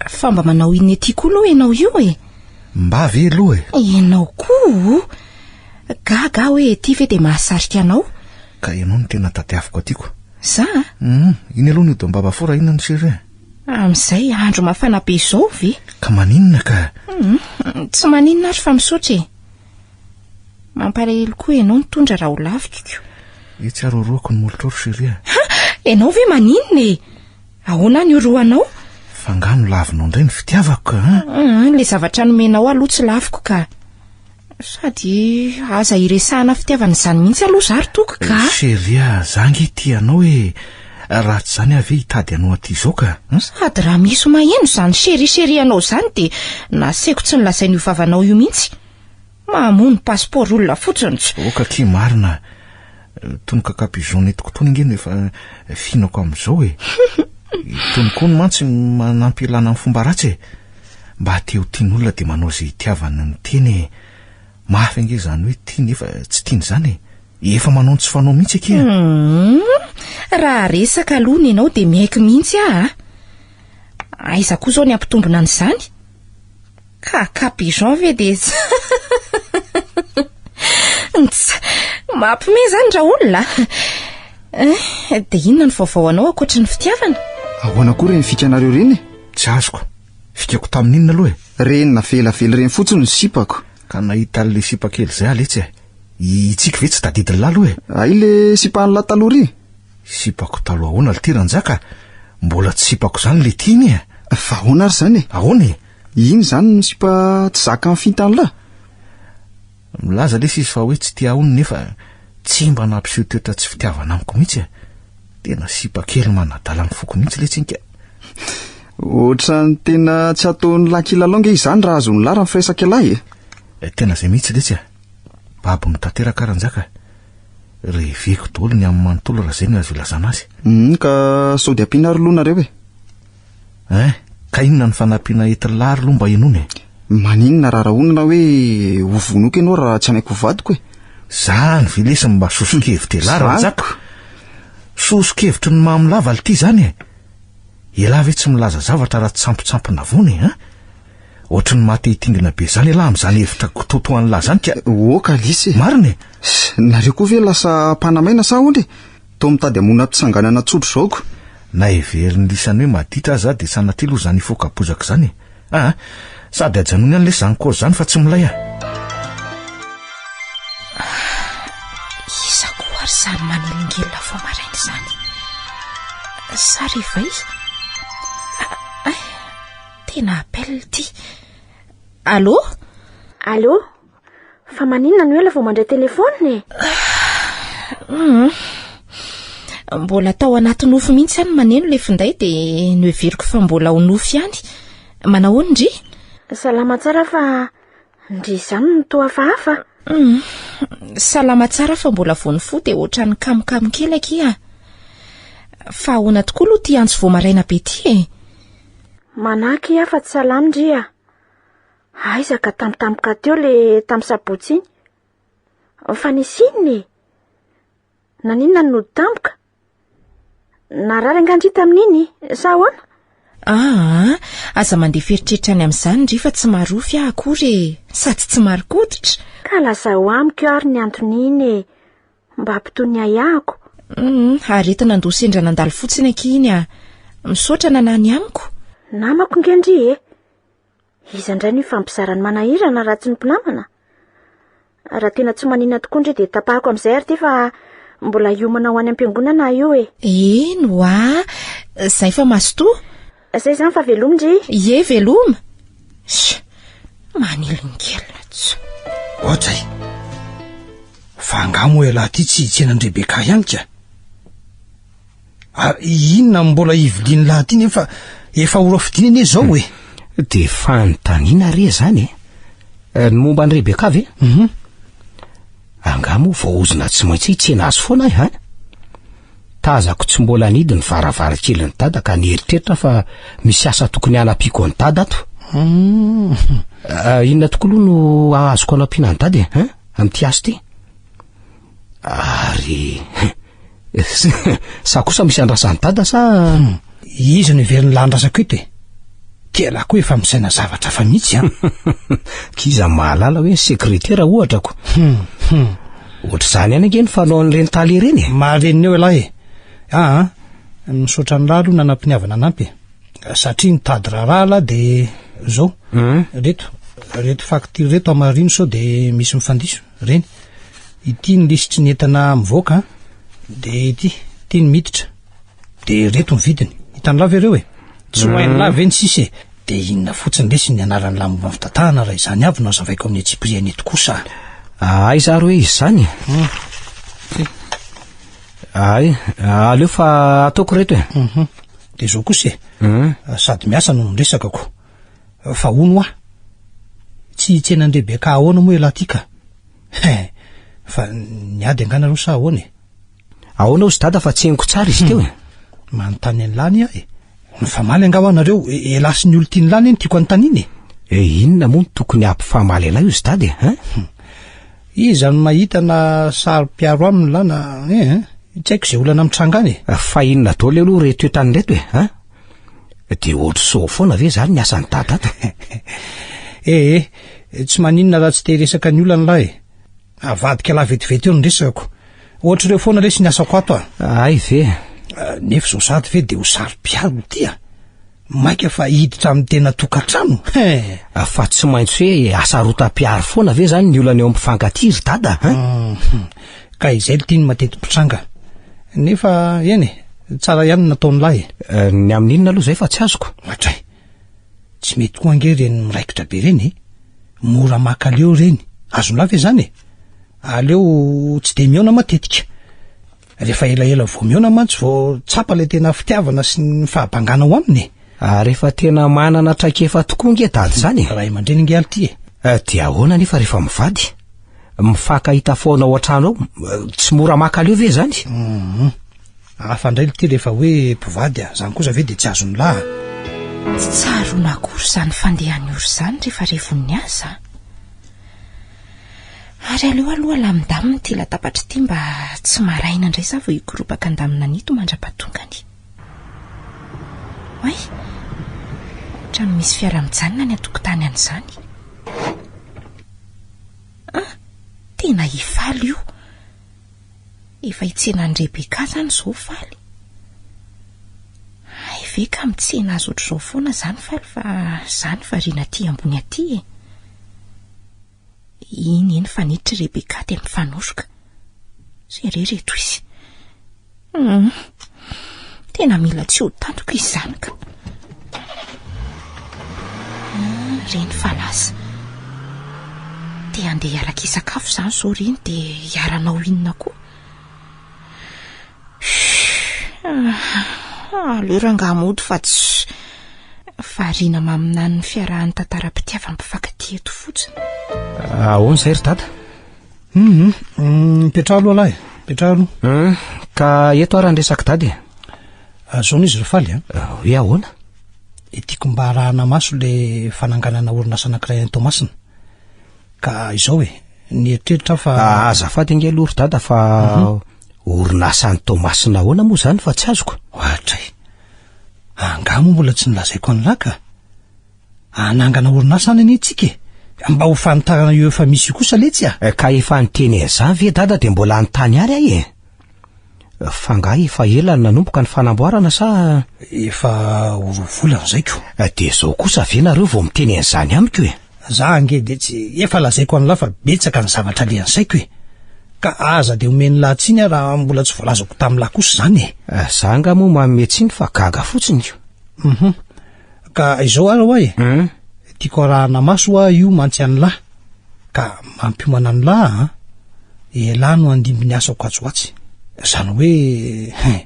Fa mba manao inona ety koa aloha ianao io e? Mba ve aloha e? Ianao koa o! Gaga aho hoe ety ve dia mahasarika anao? Ka ianao no tena tadiaviko aty ko. Za? Hum, iny aloha ny ody am-bava fo raha inona no chérie. Amin'izay andro mafana be izao ve? Ka maninona ka? Hum, tsy maninona ary fa misaotra e. Mampalahelo koa ianao nitondra raha ho laviko. Etsy ary orohako ny molotrao ry chérie a. Ha! Ianao ve maninona e? Ahoana ny orohanao? Fa angaha no lavinao indray ny fitiavako ka an? Hum, ilay zavatra nomenao aloha tsy laviko ka. Sady aza iresahana fitiavana izany mihitsy aloha za ry Toky ka. Chérie a, za ange tia anao e. Raha tsy izany aho ve hitady anao aty izao ka? Sady raha misy maheno izany chérie chérie anao izany dia naseko tsy nolazain'io vavanao io mihitsy. Mamono passeport olona fotsiny tsy. Ok akia marina. Itony caca pigeon nentiko itony ange no efa fihinako amin'izao e. Itony koa mantsy manampy ilana amin'ny fomba ratsy e. Mba te ho tian'olona dia manao izay itiavany ny tena e. Mafy ange izany hoe tia nefa tsy tiana izany e. Efa manao ny tsy fanao mihitsy akia. Hum, raha resaka aloha ny anao dia miaiky mihitsy aho a. Aiza koa izao ny hampitombina an'izany? Caca pigeon ve dia Nts, mampime izany raolona a! Eh, dia inona no vaovao anao ankoatry ny fitiavana? Ahoana koa ireny fikanareo ireny e? Tsy azoko. Fikako tamin'inona aloha e? Reny navelavela ireny fotsiny ny sipako. Ka nahita an'ilay sipa kely izay aho letsy e. I Tsiky ve tsy tadidin'lah aloha e? Hay le sipan'lah taloha ry. Sipako taloha ahoana lty Ranjaka? Mbola tsy sipako izany le ty iny e! Fa ahoana ary izany e? Ahoana e? Iny izany no sipa tsy zakan'ny fintan'lah? Milaza lesy izy fa hoe tsy tia ahy hono nefa tsy mba nampiseho toetra tsy fitiavana amiko mihitsy e! Tena sipa kely manadala ny foko mihitsy letsy iny ka! Ohatran'ny tena tsy ataon'ny lahy kilalao nge izany raha azon'ny lahy raha mifiresaka ialahy e. Eh, tena izay mihitsy letsy a. Babo mitanteraka Ranjaka. Reveko daholo ny amin'ny manontolo raha izay no azo ilazana azy. Hum, ka sao dia ampiana ary aloha nareo e. Hein, ka inona ny fanampiana entin'ny lahy ary aloha mba henoina e? Maninona raha rahonana hoe ho vonoiko ianao raha tsy hanaiky ho vadiko e? Zany ve lesy mba soso-kevitra elah Ranjaka? Soso-kevitry ny mamo lava lty zany e! Elah ve tsy milaza zavatra raha tsy sampotsampona vony e, hein? Ohatry ny maha te hitingina be zany elah amin'izany hevitra kototoan'lah zany ka. Oka lisy e! Marina e! Nareo koa ve lasa mpanamaina sa ahoana e? Toa mitady hamono ampitsanganana tsotra izao ko. Na heverin'ny lisany hoe maditra aza dia sanatria aloha izany hifoka bozaka izany e! Aa! Sady ajanony any lesy izany kozy izany fa tsy milay a! Iza koa ary izany manelingelina vao maraina izany? Sa réveil? Ay, tena appel ity. Allô? Allô? Fa maninona no ela vao mandray téléphone e? Hum. Mbola tao anaty nofy mihitsy any maneno ilay finday dia noheveriko fa mbola ho nofy ihany. Manahoana ndry? Salama tsara fa ndry izany no toa hafahafa. Hum. Salama tsara fa mbola vao nifoha dia ohatran'ny kamokamo kely akia. Fa ahoana tokoa aloha ity antso vao maraina be ity e? Manaky aho fa tsy salama ndry a. Aiza ka tampotampoka teo le tam sabotsy iny? Fa nisy inona e? Naninona no nody tampoka? Narary angaha ndry tamin'iny sa ahoana? Aa, aza mandeha feritreritra any amin'izany ndry fa tsy marofy aho akory e, sady tsy marin-koditra. Ka lazao amiko ary ny anton'iny e, mba hampitony ny ahiahiko. Hum, aretina andoha sendra nandalo fotsiny akia iny a. Misaotra nanahy ny amiko. Namako nge ndry e. Iza indray no hifampizara ny manahirana raha tsy ny mpinamana? Raha tena tsy manina tokoa ndry dia tapahako amin'izay ary ity fa mbola hiomana ho any am-piangonana aho io e. Eny hoa, zay fa mazotoa. Zay izany fa veloma ndry. Ie, veloma. Sh, manelingelina tso. Ohatray. Fa angaha moa ialahy ity tsy hitsena an-dRebecca ihany ka? Ary inona no mbola hivilian'ny lahy ity nefa efa ora fidiny anie izao e? Dia fanontaniana re izany e! Eh, ny momba an'i Rebecca ve? Mhm. Angaha moa voaozona tsy maintsy hitsena azy foana aho, hein? Tazako tsy mbola nidy ny varavarankelin'i Dada ka nieritreritra fa misy asa tokony hanampiako an'i Dada ato. Mhm. Eh, inona tokoa aloha no azoko anampiana an'i Dada e, hein? Amin'ity asa ity? Ary sa kosa misy andrasan'i dada sa hmm. Iza no heverin'ny lahy andrasako eto e? Ty ialahy koa efa misaina zavatra hafa mihitsy an. K'iza mahalala hoe ny sekretera ohatra ko. Hmm, hmm. Ohatr'izany ihany ange ny fanaon'ireny tale ireny e. Maharenina eo ialahy e. Aa, ah, misaotra ny lahy aloha nanam-piniavana hanampy e. Satria nitady raharaha lahy dia zao. Reto, reto facture reto hamarino sao dia misy mifandiso. Reny. Ity ny lisitry ny entana mivoaka an. Dia ity, ity ny miditra. Dia reto ny vidiny. Hitan'lah ve ireo e? Tsy ho hain'lah ve ny sisa e? Dia inona fotsiny lesy ny anaran'lah momba ny fitantanana raha izany avy no hazavaiko amin'ny antsipiriany eto kosa. Aiza ary hoe izy izany e? Ay, aleo fa ataoko reto e. Mhm. Dia izao kosa e. Sady miasa no miresaka ko. Fa hono hoa, tsy hitsena an'i Rebecca ahoana moa ialahy ty ka? He, fa niady angaha nareo sa ahoana e? Ahoana hozy dada fa tsy henoko tsara izy teo e? Manontany an'lah anie aho e. Mifamaly angaha hoa nareo, elah sy ny olon-tian'lah anie no tiako anontaniana e. E inona moa no tokony hampifamaly anay hozy dada e, hein? Iza no mahita na saro-piaro aminy lah na eh, tsy haiko izay olana mitranga any e. Fa inona daholo aloha ireto entana ireto e, hein? Dia ohatr'izao foana ve izany ny asan'i dada ato? Eh eh, tsy maninona raha tsy te hiresaka ny olana lah e. Avadika lah vetivety eo ny resakako. Ohatr'ireo foana lesy ny asako ato a. Hay ve? Nefa izao sady ve dia ho saro-piaro ity a. Maika fa hiditra amin'ny tena tokantrano he! Fa tsy maintsy hoe hasarotam-piaro foana ve izany ny olana eo amin'ny mpifankatia ry dada a? Ka izay ity no mateti-pitranga. Nefa eny e, tsara ihany ny nataon'lahy e. Ny amin'inona aloha izay fa tsy azoko? Ohatray. Tsy mety koa ange ireny miraikitra be ireny e. Mora maka aleo ireny. Azon'lahy ve izany e? Aleo tsy dia mihaona matetika. Rehefa elaela vao mihaona mantsy vao tsapa ilay tena fitiavana sy ny fahabangana ao aminy e. Ary efa tena manana traikefa tokoa nge dada izany e. Ray aman-dreny nge alo ty e. Eh, dia ahoana nefa rehefa mivady? Mifankahita foana ao an-trano ao, eh, tsy mora maka aleo ve izany? Mhm. Hafa indray ity rehefa hoe mpivady a, zany kosa ve dia tsy azon'ny lahy a? Tsy tsaroana akory izany fandehan'ny ory izany rehefa revon'ny aza. Ary aleo aloha alamindamina ity latabatra ity mba tsy maraina indray za vao hikoropaka handamina an'ito mandra-pahatongany. Oay! Ohatran'ny misy fiara mijanona any an-tokotany any izany. Ah! Tena hifaly io. Efa hitsena an'i Rebecca izany izao Faly. Hay ve ka mitsena azy ohatr'izao foana izany Faly fa izany variana aty ambony aty e. Iny iny fa niditra i Rebecca dia mifanoroka. Jereo ireto izy. Hum, tena mila tsy ho tantiko izy izany ka. Ah, reny fa lasa. Te handeha hiaraka hisakafo izany izao reny dia hiaranao inona koa? Ah, aleo rangaha mody fa tsy variana maminany ny fiarahan'ny tantaram-pitiavam-pifankatia eto fotsiny. Ahoana izay ry dada? Hum, mipetraha aloha lahy, mipetraha aloha. Hum, ka eto ara ny resak'i dada e. Ah, zao izy ry Faly a. Ah, hoe ahoana? E, tiako mba arahana maso le fananganana orinasa anankiray any Toamasina. Ka izao e, nieritreritra aho fa... Ah, azafady ange aloha ry dada fa mhm. orinasa any Toamasina ahoana moa izany fa tsy azoko. Ohatray. Angaha moa mbola tsy nolazaiko an'lah ka. Hanangana orinasa any anie tsika e! Mba ho fanitarana io efa misy io kosa letsy a! Eh, ka efa niteny an'izany ve dada dia mbola hanontany ary ahy e? Fa nga efa ela no nanomboka ny fanamboarana sa? Efa ho roa volana izay ko. Eh, dia izao kosa ve nareo vao miteny an'izany amiko e? Za ange dia tsy efa lazaiko an'lah fa betsaka ny zavatra alehan'ny saiko e! Ka aza dia omen'lah tsiny aho raha mbola tsy voalazako tamin'lah kosa izany e! Eh, za nga moa manome tsiny fa gaga fotsiny ko. Hum. Ka izao ary hoa e, tiako arahana maso hoa io mantsy an'lah, ka mampiomana an'lah an, elah no handimby ny asako atsy ho atsy. Izany hoe hein,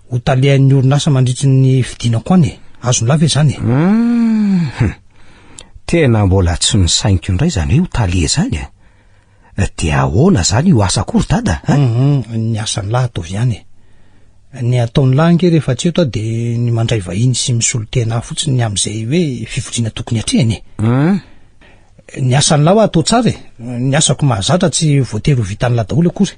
ho talehan'ny orinasa mandritry ny fidinako any e, azon'lah ve izany e? Hum, tena mbola tsy nosainiko indray izany hoe ho tale izany e. Dia ahoana izany io asa akory dada a? Hum, ny asan'lah ataovy ihany e. Ny ataon'lah ange rehefa tsy eto aho dia ny mandray vahiny sy misolo tena ahy fotsiny ny amin'izay hoe fivoriana tokony hatrehina e. Hum. Ny asan'lah hoa atao tsara e. Ny asako mahazatra tsy voatery ho vitan'lah daholo akory.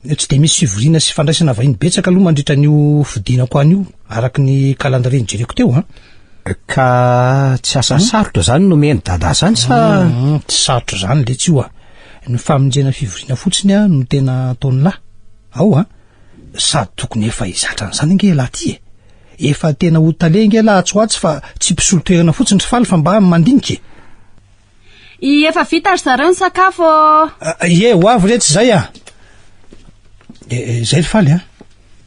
Tsy dia misy fivoriana sy fandraisana vahiny betsaka aloha mandritra an'io fidinako any io, araka ny calendrier nijereko teo an. Ka tsy asa sarotra zany no omen'i Dada zany sa? Hum, tsy sarotra zany letsy io a. Ny famonjena fivoriana fotsiny a no tena ataon'lah. Ao a. Sady tokony efa hizatra an'izany ange ialahy ty e. Efa tena ho tale ange ialahy atsy ho atsy fa tsy mpisolo toerana fotsiny ry Faly fa mba mandinika e. Efa vita ry zareo ny sakafo ô. Ie, ho avy re tsy zay a. E, zay ry Faly a.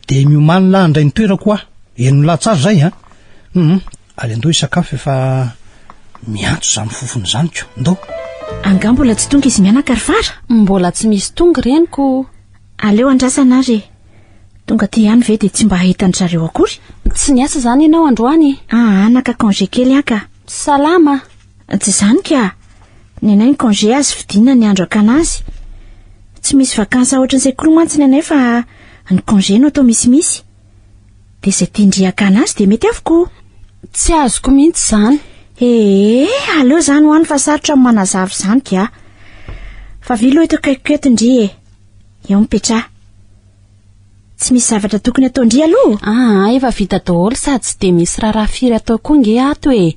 Dia miomany lah handray ny toerako hoa. Henon'lah tsara izay an. Hum, ary andao hisakafo efa miantso izany fofona izany ko. Ndao. Angaha mbola tsy tonga izy mianaka ry Fara? Mbola tsy misy tonga reniko. Aleo andrasana ary e. Tonga aty ihany ve dia tsy mba hahita an-dry zareo akory? Tsy niasa izany ianao androany? Aa, naka congé kely aho ka. Salama. Tsy izany ka. Ny anay ny congé azo vidiana ny andro hakana azy. Tsy misy vacances ohatran'ny sekoly mantsy ny anay fa ny congé no atao misimisy. Dia izay tian-dry hakana azy dia mety avokoa. Tsy azoko mihitsy izany. Ee, aleo izany ho any fa sarotra ny manazava izany ka. Fa avia aloha eto akaikiko eto ndry e. Eo mipetraha. Tsy misy zavatra tokony ataon-dry aloha? Aa, efa vita daholo sady tsy dia misy raharaha firy atao koa nge ato e.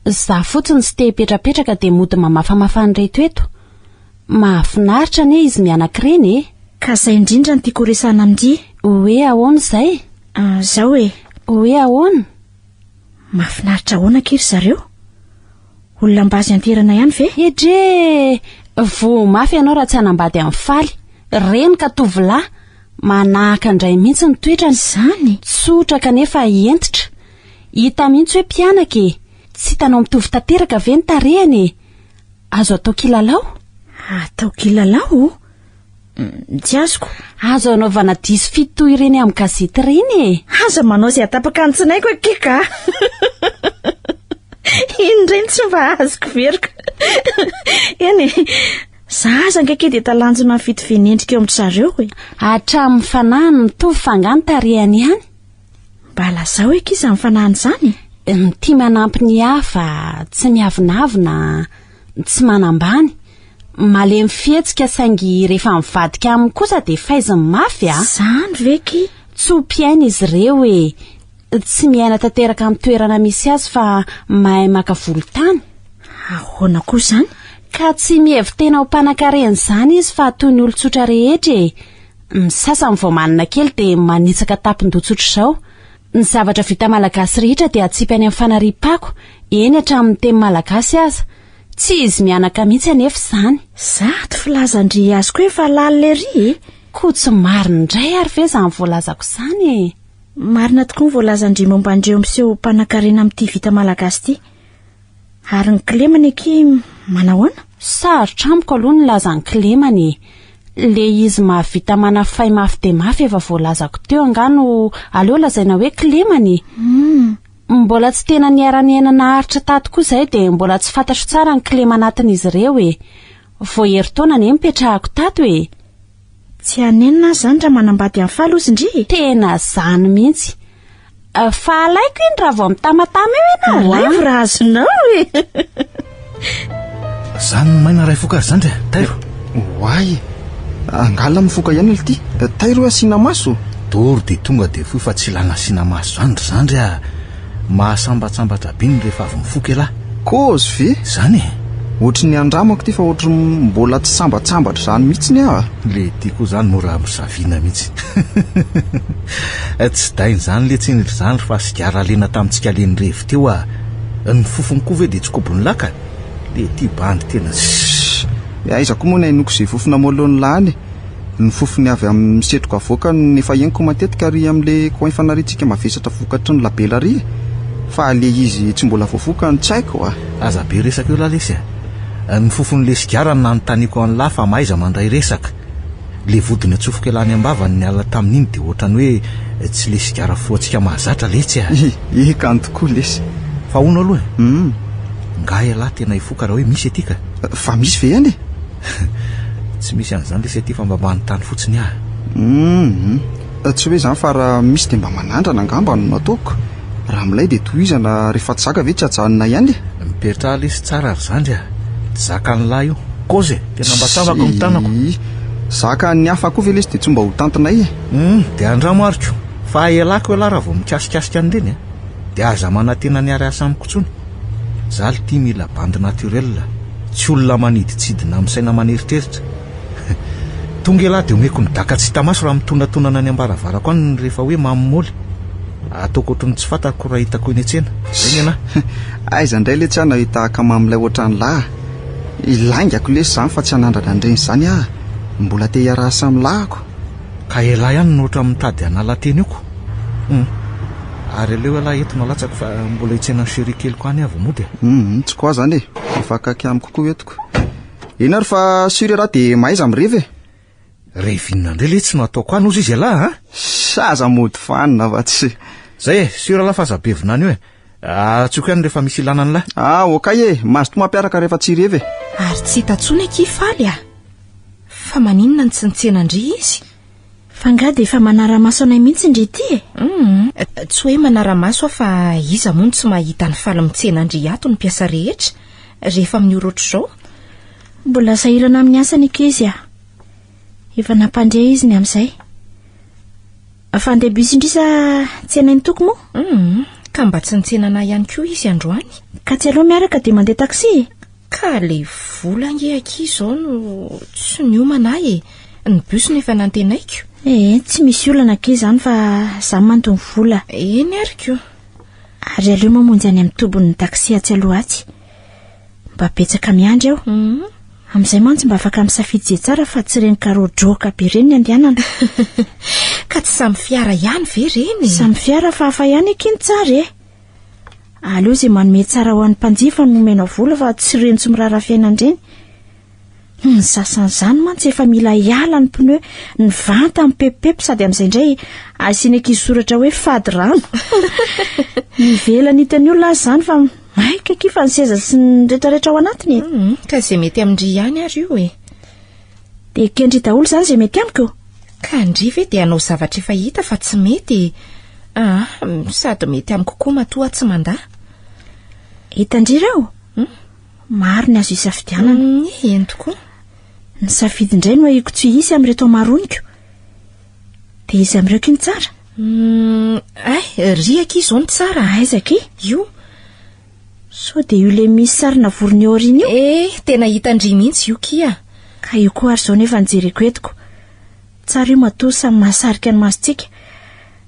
Za fotsiny tsy te hipetrapetraka dia mody mamafamafa an'ireto eto. Mahafinaritra anie izy mianaka ireny e. Ka zay indrindra no tiako horesahana amin-dry. Hoe ahoana izay? Ah, zao e. Hoe ahoana? Mahafinaritra ahoana akia ry zareo? Olona mba azo ianteherana ihany ve? Edree! Voa mafy ianao raha tsy hanambady amin'i Faly. Reny ka tovolahy. Manahaka an-dray mihitsy ny toetrany. Izany? Tsotra kanefa hentitra. Hita mihitsy hoe mpianaka e! Tsy hitanao mitovy tanteraka ve ny tarehiny e? Azo atao kilalao? Atao kilalao? Tsy azoko. Azo anaovana diso fito toy ireny amin'ny gazety ireny e. Aza manao izay hatapaka ny tsinaiko akia ka. Iny indray no tsy mba azoko veriko. Eny e, za aza ange akia dia talanjona amin'ny fitovian'endrika eo amin-dry zareo e. Hatramin'ny fanahiny mitovy fa angaha ny tarehiny ihany? Mba lazao akia izany fanahiny izany e. Mitia manampy ny hafa, tsy miavonavona, tsy manambany, malemy fihetsika saingy rehefa mivadika aminy kosa dia faiziny mafy a! Izany ve ki? Tso-piaina izy ireo e! Tsy miaina tanteraka amin'ny toerana misy azy fa mahay maka volontany. Ahoana koa izany? Ka tsy mihevi-tena ho mpanankarena izany izy fa toy ny olon-tsotra rehetra e! Ny sasany vao manina kely dia manitsaka tampon-doha tsotr'izao. Ny zavatra vita malagasy rehetra dia atsipy any amin'ny fanariam-pako, eny hatramin'ny teny malagasy aza. Tsy izy mianaka mihitsy anefa izany. Zato filazan-dry azoko efa lalina ery e! Koa tsy marina indray ary ve izany voalazako izany e? Marina tokoa ny voalazan-dry momba an'ireo miseho ho mpanankarena amin'ity vita malagasy ity. Ary ny kilemany akia manahoana? Sarotra amiko aloha ny milaza ny kilemany e! Le izy mahavita manafay mafy dia mafy efa voalazako teo angaha no aleo lazaina hoe kilemany e! Mbola tsy tena niara-niaina naharitra tato koa izay dia mbola tsy fantatro tsara ny kilema anatin'izy ireo e! Vao herintaona anie nipetrahako tato e! Tsy hanenina aho izany raha manambady an'i Faly ozy ndry e! Tena izany mihitsy! Fa alaiko iny raha vao mitamatama eo ianao a! Alaivo raha azonao e! Zany ny maina ray foka ry zandry a! Tairo! Oay! Angalina mifoka ihany lty! Tairo hoe asiana maso! Doro dia tonga dia fohy fa tsy ilana asiana maso zany ry zandry a! Mahasambatsambatra be ny rehefa avy mifoka elah! Kôzy ve? Zany e! Ohatry ny andramako ity fa ohatry ny mbola tsy sambatsambatra izany mihitsiny aho a! Le ity koa zany mora misavina mihitsy. Tsy dainy zany letsy iny ry zandry fa sigara lena tamintsika le nirevy teo ah. Ny fofony koa ve dia tsy kobon'ny laka? Le ity bandy tena Sss! Aiza koa moa ny hainoko izay fofona molon'ny lahy any e! Ny fofony avy amin'ny setroka avoakany efa henoko matetika ary amin'le coin fanariantsika mavesatra vokatry ny labela ary e! Fa le izy tsy mbola voafoka no tsy haiko a! Aza be resaka eo lahy lesy a! Ny fofon'le sigara no nanontaniako an'lah fa mahaiza mandray resaka! Le vodiny atsofoka elah any am-bavany niala tamin'iny dia ohatrany hoe tsy le sigara fohantsika mahazatra letsy a! Eka any tokoa lesy! Fa hono aloha e! Ngah elah tena hifoka raha hoe misy aty ka! Fa misy ve ihany e? Tsy misy an'izany lesy aty fa mba manontany fotsiny aho. Hum, tsy hoe izany fa raha misy dia mba manandrana angamba no nataoko. Raha milay dia tohizana, rehefa tsy zaka ve tsy ajanona ihany e? Mipetraha lesy tsara ry zandry a! Tsy zakan'ny lahy io. Kôzy e! Tena mba tavako ny tanako. Ii, zakan'ny hafa koa ve lesy dia tsy mba ho tantinay e? Hum, dia andramo ary ko! Fa elako elah raha vao mikasikasika an'ireny a! Dia aza manantena ny hiara-hiasa amiko intsony. Za lty mila bandy naturel, tsy olona manidintsidina amin'ny saina aman'eritreritra. Tonga elah dia omeko ny daka tsy hita maso raha mitonatonana any am-baravarako any rehefa hoe mamy môly. Ataoko ohatry ny tsy fantako raha hitako eny an-tsena. Zay ny anah. Aiza indray letsy aho nahita akamamilay ohatran'lah. Laingako lesy izany fa tsy hanandrana an'ireny izany aho. Mbola te hiaraha samy lahako. Ka elah ihany no ohatran'ny mitady hanala tena io ko. Hum. Ary aleo ialahy eto no alatsako fa mbola hitsena ny chérie keliko any aho vao mody e. Hum, tsy quoi zany e. Efa akaiky amiko koa eto ko. Eny ary fa sûr ialahy dia mahaiza mirevy e. Revy inona indray letsy no ataoko any hozy izy ialahy a? Aza mody fanina fa tsy. Zay e, sûr ialahy fa aza be vinany eo e. Antsoiko ihany rehefa misy ilana an'lah. Ah, okay e, mazotoa mampiaraka rehefa tsy revy e. Ary tsy hita intsony akia Faly a! Fa maninona no tsy nitsena an-dry izy? Fa nga dia efa manara-maso anay mihitsy ndry ity e? Hum, tsy hoe manara-maso aho fa iza moa no tsy mahita ny faly mitsena an-dry ato ny mpiasa rehetra rehefa amin'ny ora ohatr'izao? Mbola sahirana amin'ny asany akia izy a! Efa nampandre izy ny amin'izay. Fa handeha bus indry sa tsenain'i Toky moa? Hum, ka mba tsy nitsena anah ihany koa izy androany. Ka tsy aleo miaraka dia mandeha taxi e? Ka le vola ange akia izao no tsy niomana ahy e! Ny bus no efa nantenaiko. Ee, tsy misy olana akia izany fa za manto ny vola. Eny ary ko. Ary aleo mamonjy any amin'ny tobin'ny taxi atsy aloha atsy. Mba betsaka miandry eo. Amin'izay mantsy mba afaka misafidy izay tsara fa tsy ireny karoadroaka be ireny ny andehanana. Ka tsy samy fiara ihany ve ireny e? Samy fiara fa hafa ihany akia ny tsara e! Aleo izay manome tsara ho an'ny mpanjifa no omena vola fa tsy ireny tsy miraharaha fiainana ireny. Ny sasan'izany mantsy efa mila hiala ny pneu, ny vanta mipepipepy sady amin'izay indray asiana ankizy soratra hoe fady rano. Ny ivelany hitan'ny olona aza izany fa maika akia fa ny seza sy ny retraretra ao anatiny e. Hmm, ka izay mety amin-dry ihany ary io e. Dia ekendry daholo izany izay mety amiko? Ka ndry ve dia hanao zavatra efa hita fa tsy mety e. Ah, sady mety amiko koa matoa aho tsy mandà. Hitan-dry ireo? Hmm? Maro ny azo isafidianana. Mm, eny tokoa. Ny safidy indray no ahiko tsy hisy amin'ireto amaroniko. Dia iza amin'ireo ky ny tsara? Mm, ay, ry akia izao ny tsara. Aiza akia? Io. Sao dia io le misy sarina vorona eo aoriana io? Eh, tena hitan-dry mihitsy io kia. Ka io koa ary izao nefa ny jereko etiko. Tsara io matoa samy mahasarika ny masontsika.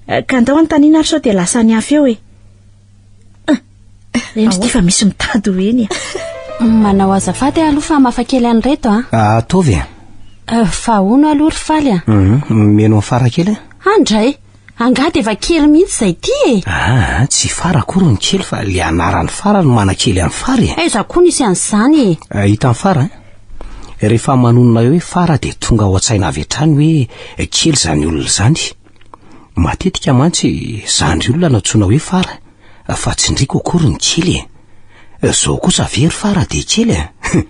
Eh, ka andao anontaniana ary sao dia lasa ny hafa eo e. Reny ity fa misy mitady ho eny e. Manao azafady aloha fa hamafa kely an'ireto a. Ah, ataovy e. Eh, fa hono aloha ry Faly a. Mhm, meno amin'ny fara kely e. Andray, angaha dia efa kely mihitsy izay ity e. Ah, tsy fara akory ny kely fa le anaran'ny fara no manakely an'ny fara e. Aiza koa nisy an'izany e. Eh, hitan'ny fara eh? Rehefa manonona hoe fara dia tonga ao an-tsaina avy hatrany hoe kely izany olona izany. Matetika mantsy zandry olona no antsoina hoe fara fa tsy ndriko akory ny kely e. Zao kosa ve ry fara dia kely e?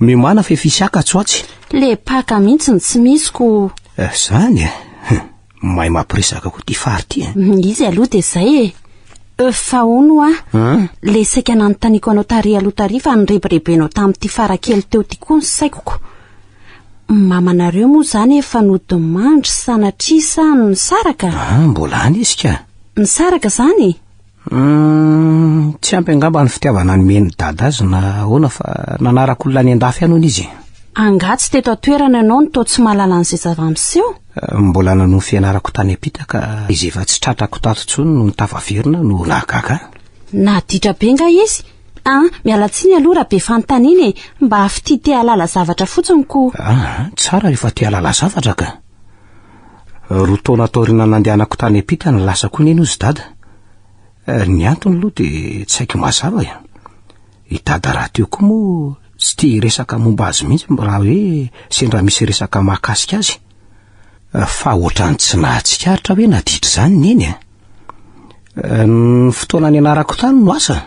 Miomàna fa efa hisy haka atsy ho atsy. Le paka mihitsy no tsy misy ko. Zany e! Mahay mampiresaka koa ity fara ity e. Izy aloha dia zay e. Fa hono hoa, le saika nanontaniako anao tary aloha tary fa nirebirebenao tamin'ity fara kely teo ity koa ny saiko ko. Mamanareo moa izany efa nodimandry sanatria sa nisaraka? Ah, mbola any izy ka. Nisaraka izany? Hum, tsy ampy angamba ny fitiavana nomen'i Dada azy na ahoana fa nanaraka olona any an-dafy any hono izy. Angaha tsy teto an-toerana ianao no toa tsy mahalala an'izay zava-miseho? Eh, mbola nanohy fianarako tany am-pita ka izy efa tsy tratrako tato intsony no nitafaverina no nahagaga ahy. Naditra be nga izy? Ah, miala tsiny aloha raha be fanontaniana e, mba fitia te hahalala zavatra fotsiny ko. Ah, tsara rehefa te hahalala zavatra ka. Roa taona taoriana nandehanako tany am-pita no lasa koa neny hozy dada. Eh, ny antony aloha dia tsy haiko mazava e. I dada rahateo koa moa tsy tia hiresaka momba azy mihitsy raha hoe sendra misy resaka mahakasika azy. Eh, fa ohatran'ny tsy nahatsikaritra hoe naditra izany neny e. Eh, ny fotoana nianarako tany no asa.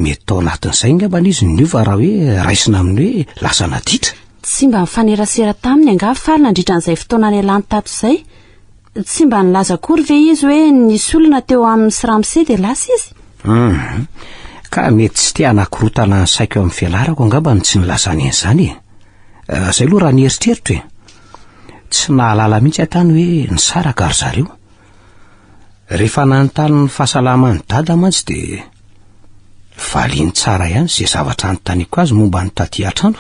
Mety tao anatin'izay angambany izy niova raha hoe raisina amin'ny hoe lasa naditra. Tsy mba nifanerasera taminy angaha Faly nandritra an'izay fotoana nialany tato izay? Tsy mba nilaza akory ve izy hoe nisy olona teo aminy sy ramose dia lasa izy? Hum, ka mety tsy te hanakorotana ny saiko amin'ny fianarako angamba no tsy nilazany an'izany e. Eh, izay aloha raha ny eritreritro e. Tsy nahalala mihitsy aho tany hoe nisaraka ry zareo. Rehefa nanontany ny fahasalaman'i Dada mantsy dia valiany tsara ihany izay zavatra anontaniako azy momba ny taty an-trano.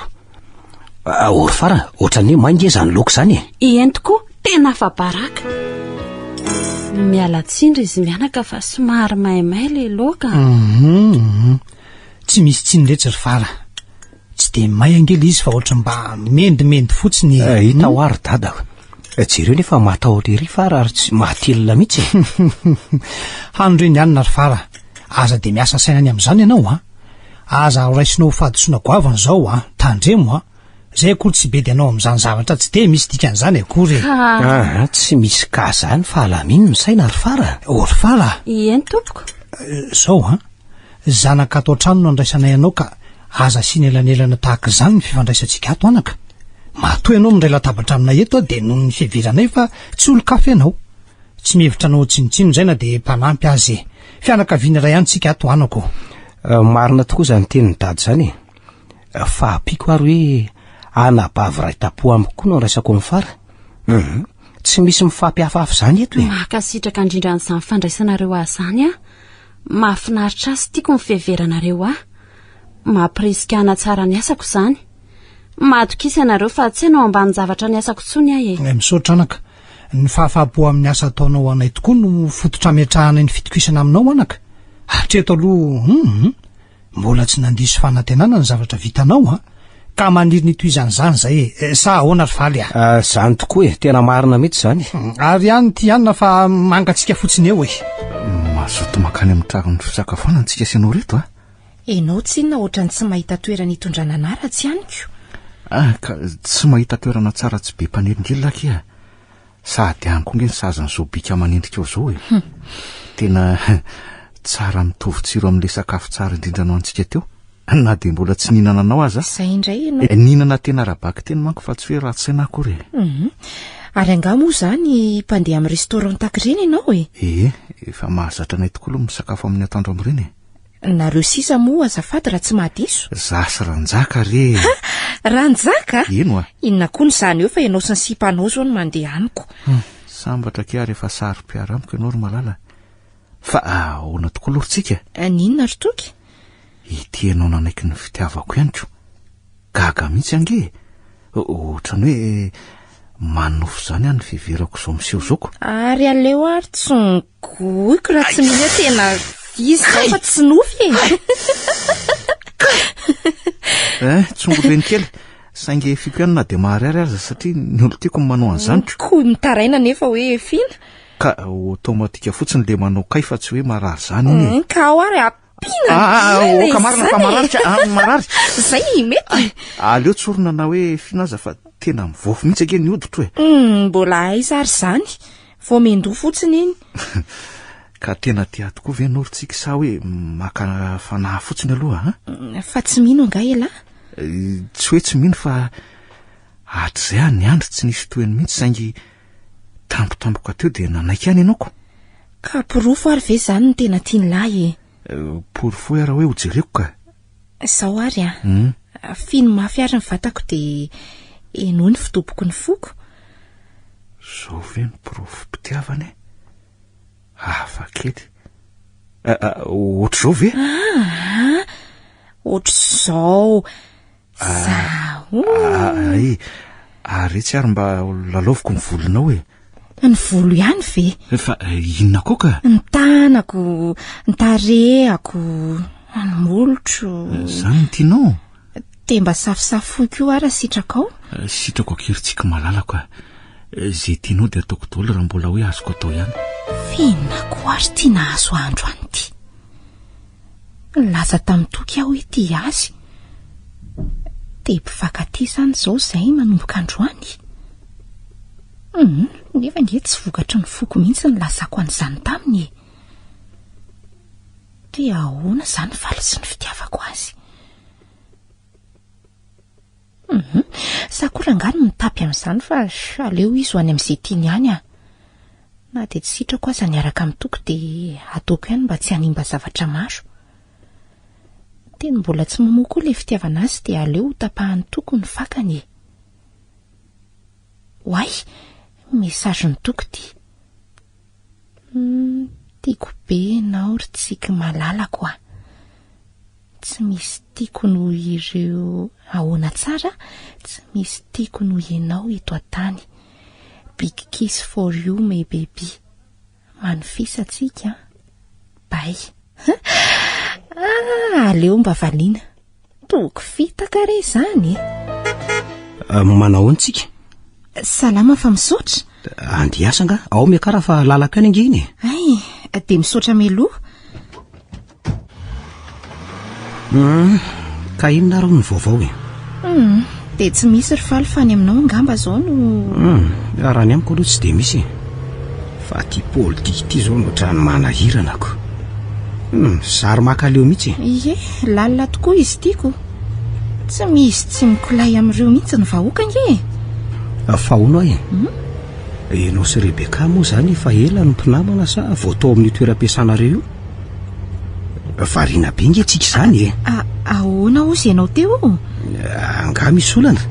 Ah, Ory fara, ohatran'ny hoe may nge izany laoka izany e. Eny tokoa, tena afa-baraka. Miala tsiny ry izy mianaka fa somary maimay ilay laoka. Mhm, mhm. Tsy misy tsiny letsy ry fara. Tsy dia may ange ilay izy fa ohatran'ny mba mendimendy fotsiny e. Eh, hita ho ary dada. Eh, jereo nefa matahotra ery fara ary tsy mahatelina mihitsy e. Hano re ny hanina ry fara. Aza dia miasa saina ny amin'izany ianao a. Aza horaisinao ho fahadisoana goavana izao a. Tandremo a. Izay akory tsy bedy anao amin'izany zavatra tsy dia misy dikan'izany akory e. Ah, tsy misy cas izany fa alamino ny saina ry fara. Oh ry fara. Eny tompoko. Eh, Izao a. Zanaka ato an-trano no andraisanay anao ka aza asiana elanelana tahaka izany ny fifandraisantsika ato anaka. Matoa ianao mindray latabatra aminay eto dia noho ny fiheveranay fa tsy olon-kafa ianao. Tsy mihevitra anao ho tsinontsinona izay na dia mpanampy aza e. Fianakaviana iray ihany tsika ato anako o. Eh, marina tokoa izany tenin'i Dada izany e. Eh, fa ampiako ary hoe anabavy iray tampo amiko koa no andraisako an'i Fara. Hum, tsy misy mifampihafahafa izany eto e. Mankasitraka indrindra an'izany fandraisanareo ahy izany aho. Mahafinaritra ahy sy tiako ny fiheveranareo ahy. Mampirisika hanatsara ny asako izany. Matokisa ianareo fa tsy hanao ambanin-javatra ny asako intsony aho e. Eh, misaotra anaka. Ny fahafahampo amin'ny asa ataonao ho anay tokoa no fototra ametrahanay ny fitokisana aminao anaka. Hatreto aloha, hum, Mbola tsy nandiso fanantenana ny zavatra vitanao an! Ka maniry ny hitohizan'izany izay e! Eh, sa ahoana ry Faly a? Ah, izany tokoa e! Tena marina mihitsy izany. Hmm, ary ihany ity anona fa mangatsiaka fotsiny eo e! Mazoto mankany amin'ny tranon'ny fisakafoanana tsika sy ianao reto a! Ianao tsinona ohatran'ny tsy mahita toerana hitondrana anara tsy aniko. Ah, ka tsy mahita toerana tsara tsy be mpanelingelina akia. Sady any koa nge ny sazan'izao bika aman'endrika ao izao e. Tena tsara mitovy tsiro amin'ilay sakafo tsara indrindra nohanintsika teo, na dia mbola tsy nihinana anao aza. Izay indray ianao. Eh, nihinana tena ara-bakiteny manko fa tsy hoe ratsy saina akory e. Mhm. Ary angaha moa izany mpandeha amin'ny restaurant tahaka ireny ianao e? Ee, efa mahazatra anay tokoa aloha misakafo amin'ny atoandro amin'ireny e. Nareo sisa moa azafady raha tsy mahadiso. Za sy Ranjaka re e. Ha! Ranjaka? Eny oa. Inona koa no izany eo fa ianao sy ny sipanao izao no mandeha amiko. Hum, sambatra akia rehefa saro-piaro amiko ianao ry malala. Fa ahoana tokoa aloha ry Tsiky e? N'inona ry Toky? Ity ianao nanaiky ny fitiavako ihany ko. Gaga mihitsy ange e! Ohatran'ny hoe manonofy izany aho ny fiheverako izao miseho izao ko. Ary aleo ary tsongoiko raha tsy mino hoe tena izy izao fa tsy nofy e! Eh, tsongo kely. Saingy efiko ihany na dia maharary aza satria ny olon-tiako no manao an'izany ko. Koa mitaraina nefa hoe efina. Ka automatique fotsiny le manao kay fa tsy hoe marary izany iny e. Ka ao ary Ah, ah, ah, oka marina fa marary ka, ah, marary. Zay mety. Aleo tsorina na hoe fina aza fa tena mivaofy mihitsy ange ny hoditro e. Hmm, mbola aiza ary izany? Vao mendoa fotsiny iny. Ka tena tia tokoa ve ianao ry Tsiky sa hoe maka fanahy fotsiny aloha an? Hmm, fa tsy mino angaha ialahy? Eh, tsy hoe tsy mino fa hatrizay aho niandry tsy nisy tohiny mihitsy saingy tampotampoka teo dia nanaiky ihany ianao ko. Ka porofo ary ve izany ny tena tian'lahy e? Porofoy ary hoe ho jereko ka. Izao ary an. Hmm. Fino mafy ary ny vatako dia henoy ny fidoboko ny foko. Izao ve ny porofom-pitiavana e? Hafa kely. Eh, eh, ohatr'izao ve? Ah, ohatr'izao. Zaho. Ah, ay, ary etsy ary mba lalaoviko ny volonao e. Ny volo ihany ve? Fa eh, inona koa ka? Ny tanako, ny tarehako, ny molotro. Zany no tianao? Dia mba safosafoy koa ara sitrakao. Eh, sitrako akery malalako a. Eh, Ze tianao dia ataoko daholo raha mbola hoe azoko atao ihany. F'inona koa ary ty nahazo andro any ty? Nilaza tamin'i Toky aho hoe tia azy. Dia mpifankatia izany izao izahay manomboka androany. Hum, nefa ange tsy vokatry ny foko mihitsy ny nilazako an'izany taminy e. Dia ahoana izany faly sy ny fitiavako azy? Hum, sa koa rangahy no mitapy amin'izany fa aleo izy ho any amin'izay tiany any ah. Na dia tsy sitrako aza niaraka amin'i Toky dia ataoko ihany mba tsy hanimba zavatra maro. Teny mbola tsy mamoa koa ilay fitiavana azy dia aleo ho tapahan'i Toky ny fakany e. Oay, message-n'i Toky ity. Hum, tiako be ianao ry Tsiky malalako a. Tsy misy tiako noho ireo ahoana tsara tsy misy tiako noho ianao eto an-tany big kiss for you my baby manofisa tsika an bye ah aleo mba valiana toko fitaka re izany e ah, manao ahoana tsika salama fa misaotra andeha hiasa angaha ao miakara fa lalako ihany ange iny e ay dia misaotra mialoha Hum, ka inona ary hono ny vaovao e? Hum, dia tsy misy ry Faly fa any aminao angamba izao no... Hum, raha ny amiko aloha tsy dia misy e. Fa ity politika ity izao no ohatran'ny manahirana ko. Hum, zary makaleo mihitsy e. Ie, lalina tokoa izy ity ko. Tsy misy tsy mikolay amin'ireo mihitsy ny vahoaka ange e. Fa hono aho e. Hum? Ianao sy Rebecca moa izany efa ela no mpinamana sa vao tao amin'io toeram-piasanareo io? Variana be nge tsika izany e. Ahoana hozy ianao teo? Angaha misy olana?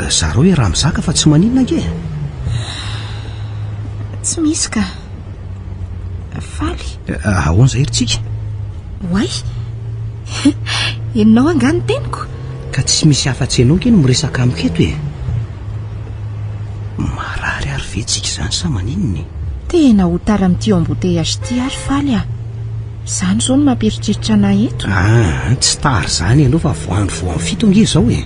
Zarao hoe raha mizaka fa tsy maninona ange. Tsy misy ka. Faly. Ahoana izay ry tsika? Oay! Henonao angaha ny teniko? Ka tsy misy afa-tsy ianao ange no miresaka amiko eto e. Marary ary ve tsika izany sa maninona e? Tena ho tara amin'ity embouteillage ity ary Faly a! Izany izao no mampieritreritra anà eto. Ah, tsy tara izany ianao fa vao andro vao amin'ny fito ange izao e!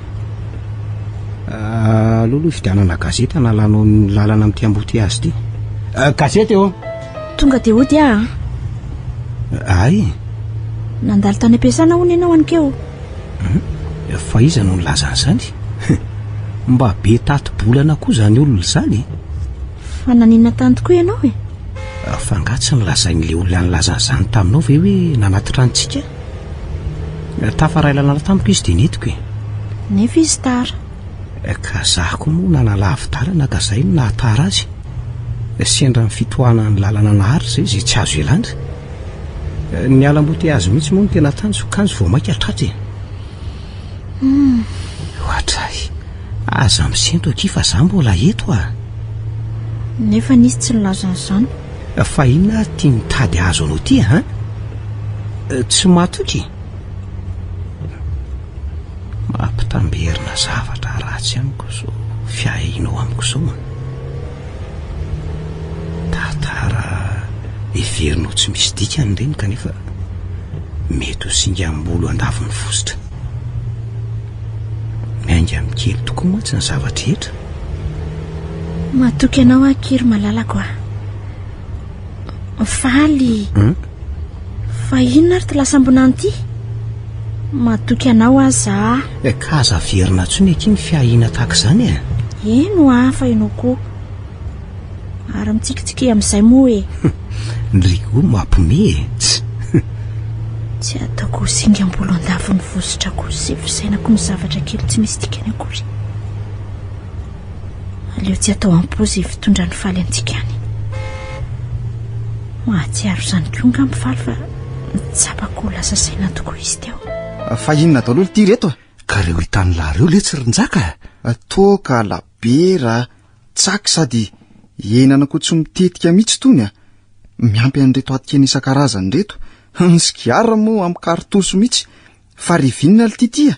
Aleo aloha hividianana gazety hanalanao ny lalana amin'ity embouteillage ity. Gazety ô! Tonga dia hody aho an! Ay! Nandalo tany am-piasana hono ianao aninkeo. Fa iza no nilaza an'izany? Mba be tati-bolana koa izany olona izany e! Fa naninona tany tokoa ianao e? Fa angaha tsy nolazain'ilay olona nilaza an'izany taminao ve hoe nanatitra antsika? Tafaray lalana tamiko izy dia nentiko e! Nefa izy tara. Ka za koa moa nanalavi-dalana ka zay no nahatara azy. Sendra ny fitohanan'ny lalana naharitra izay izay tsy azo ialana. Ny alamboteazy mihitsy moa no tena tanjoko kanjo vao mainka tratra e. Hum. Ohatray. Aza misento akia fa za mbola eto ah. Nefa nisy tsy nilaza an'izany. Fa inona ary ity mitady hahazo anao ity an? Tsy matoky? Mampitamberina zavatra ratsy amiko izao fiahianao amiko izao an. Tantara heverinao tsy misy dikany ireny kanefa mety ho singam-bolo andavon'ny fositra. Miainga amin'ny kely tokoa mantsy ny zava-drehetra. Matoky anao aho Kiry malalako a. Faly. Hmm? Fa inona ary ty lasam-bonany ity? Matoky anao aho za. Eh, ka aza averina intsony akia ny fiahiana tahaka izany e. Eny hoa fa ianao koa. Ary mitsikitsikia amin'izay moa e. Ndry koa mampime e. Tsy. Tsy ataoko ho singam-bolo andavin'ny vositra koa sy fisainako ny zavatra kely tsy misy dikany akory. Aleo tsy atao am-po izay fitondran'i Faly antsika any. Mahatsiaro izany koa angamba Faly fa tsapako ho lasa saina tokoa izy teo. Fa inona daholo ity reto a? Ka reo hitan'lah reo letsy ry Njaka a! Toaka, labiera, tsaky sady henana koa tsy mitetika mihitsy tony a! Miampy an'ireto atikena isan-karazany ireto. Ny sigara moa amin'ny cartouche mihitsy. Fa rivinina lty ty a!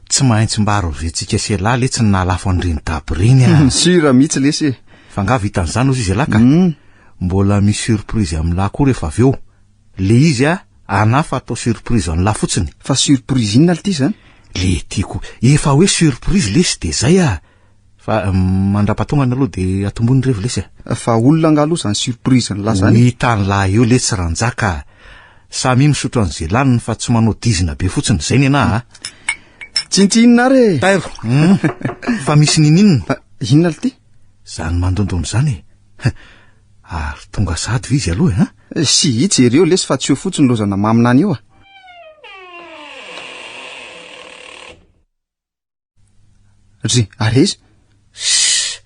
Tsy maintsy mba aroventsika sy elah letsy ny nahalafo an'ireny daba ireny a! Sur mihitsy lesy e! Fa nga vitan'izany ozy izy elah ka? Mbola misy surprise amin'lah koa rehefa avy eo. Le izy a, anah fa atao surprise an'lah fotsiny. Fa surprise inona lty zany? Le tiako, efa hoe surprise lesy de zay a! Fa mandrapahatongany aloha de atombohy ny revy lesy a. Fa olona angaha aloha zany surprise nlah zany e? Ho hitan'lah eo letsy Ranjaka a! Samia misotro an'ze laniny fa tsy manao dizina be fotsiny, zay nenah a! Tsintsinona ary e! Tairo, hum, fa misy nininona? Inona lty? Zany mandondona zany e! Ary tonga sahady ve izy aloha e, an? Sy i jereo lesy fa tsy eo fotsiny lozana maminany eo a! Ry, ary aiza? Shh!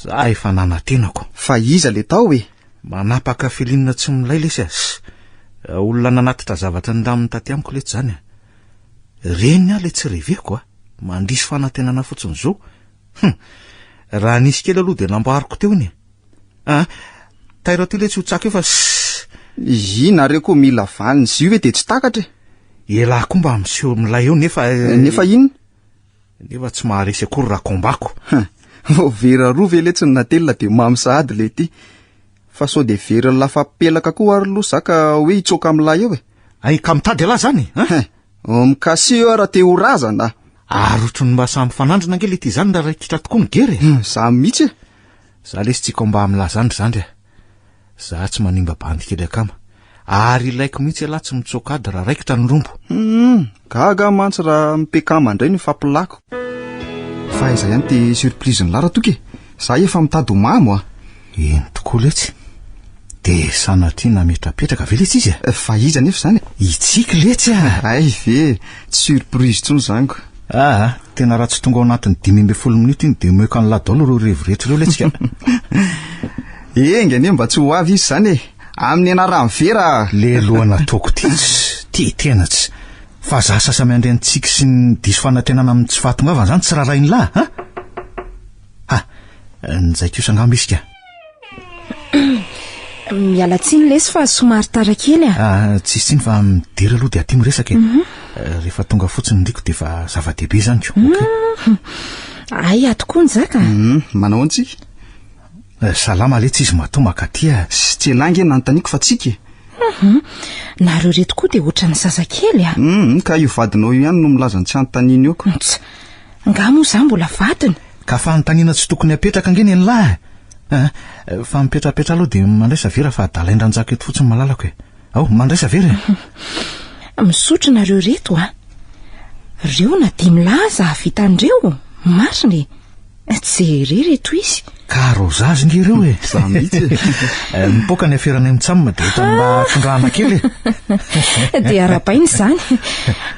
Za efa nanantenako. Fa iza le tao e? Manapaka feeling tsy milay lesy a! Shh! Olona nanatitra zavatra nindraminy taty amiko letsy zany a! Reny aho le tsy reveko a! Mandiso fanantenana fotsiny zao. Hum! Raha nisy kely aloha de namboariko teo iny e! Ah! Tairo aty letsy ho tsako eo fa shh! Ii, nareo koa mila valiny, zio ve de tsy takatra e? Elah koa mba miseho milay eo nefa. Nefa inona? Nefa tsy maharesy akory raha combat-ko. Vao vera roa ve letsy no natelina dia mamy sahady le ty. Fa sao dia verin'ny lafapelaka koa ary loha za ka hoe hitsoaka amin'ilay eo e. Ay, ka mitady ialahy zany e? Hein, mikasiha eo raha te ho razana. Ary ohatry ny mba samy mifanandrina ange le ty zany raha raikitra tokoa ny guerre e. Za mihitsy e. Za lesy tsy combat amin'lah zany ry zandry a. Za tsy manimba bandy kely akama. Ary ilaiko mihitsy ialahy tsy mitsoaka ady raha raikitra ny rombo. Hum, gaga aho mantsy raha mipekama indray ny fampilako. Fa aiza ihany ty surprise ny lara toky e? Za efa mitady ho mamo a. Eny tokoa letsy. De sanatria nametrapetraka ve letsy izy e? Fa iza anefa izany e? I Tsiky letsy a! Hay ve, tsy surprise intsony izany ko. Aa, tena raha tsy tonga ao anatin'ny 15 minutes iny de omeko an'lah daholo ireo revy rehetra ireo letsy ka. Enga anie mba tsy ho avy izy izany e! Amin'ny anaran'i Vera! Le loha nataoko ty tsy, ty tena tsy. Fa za sasa miandry an'i Tsiky sy ny diso fanantenana amin'ny tsy fahatongavana izany tsy rarahin'lah a! Ha! Njay kosa angamba izy ka. Miala tsiny lesy fa somary tara kely a. Ah, tsisy tsiny fa midira aloha dia aty miresaka e. Mhm. Eh, rehefa tonga fotsiny ndriko dia efa zava-dehibe izany ko. Ok. Mhm. Ay, ato koa Njaka. Mhm, manao ahoana tsika? Eh, salama letsy izy matoa makaty a. Sy tsy elah nge nanontaniako fa tsika e. Mhm. Nareo reto koa dia ohatran'ny zazakely a. Mhm, ka io vadinao io ihany no milaza ny tsy anontaniany eo ko. Tsa, nga moa za mbola vadiny? Ka fanontaniana tsy tokony apetraka ange ny an'lah e. Ah, fa mipetrapetra aloha dia mandraisa vera fa adalain-dRanjaka eto fotsiny malalako e. Ao, mandraisa vera e. Misotro nareo reto a. Reo na dimy lahy aza hahavita an'ireo. Marina e! Jere ireto izy. Ka arôzazy nge ireo e! Za mihitsy e! Eh, mipoaka ny aferanay mitsam dia ohatran'ny mba tondrahana kely e! Dia arahabaina izany.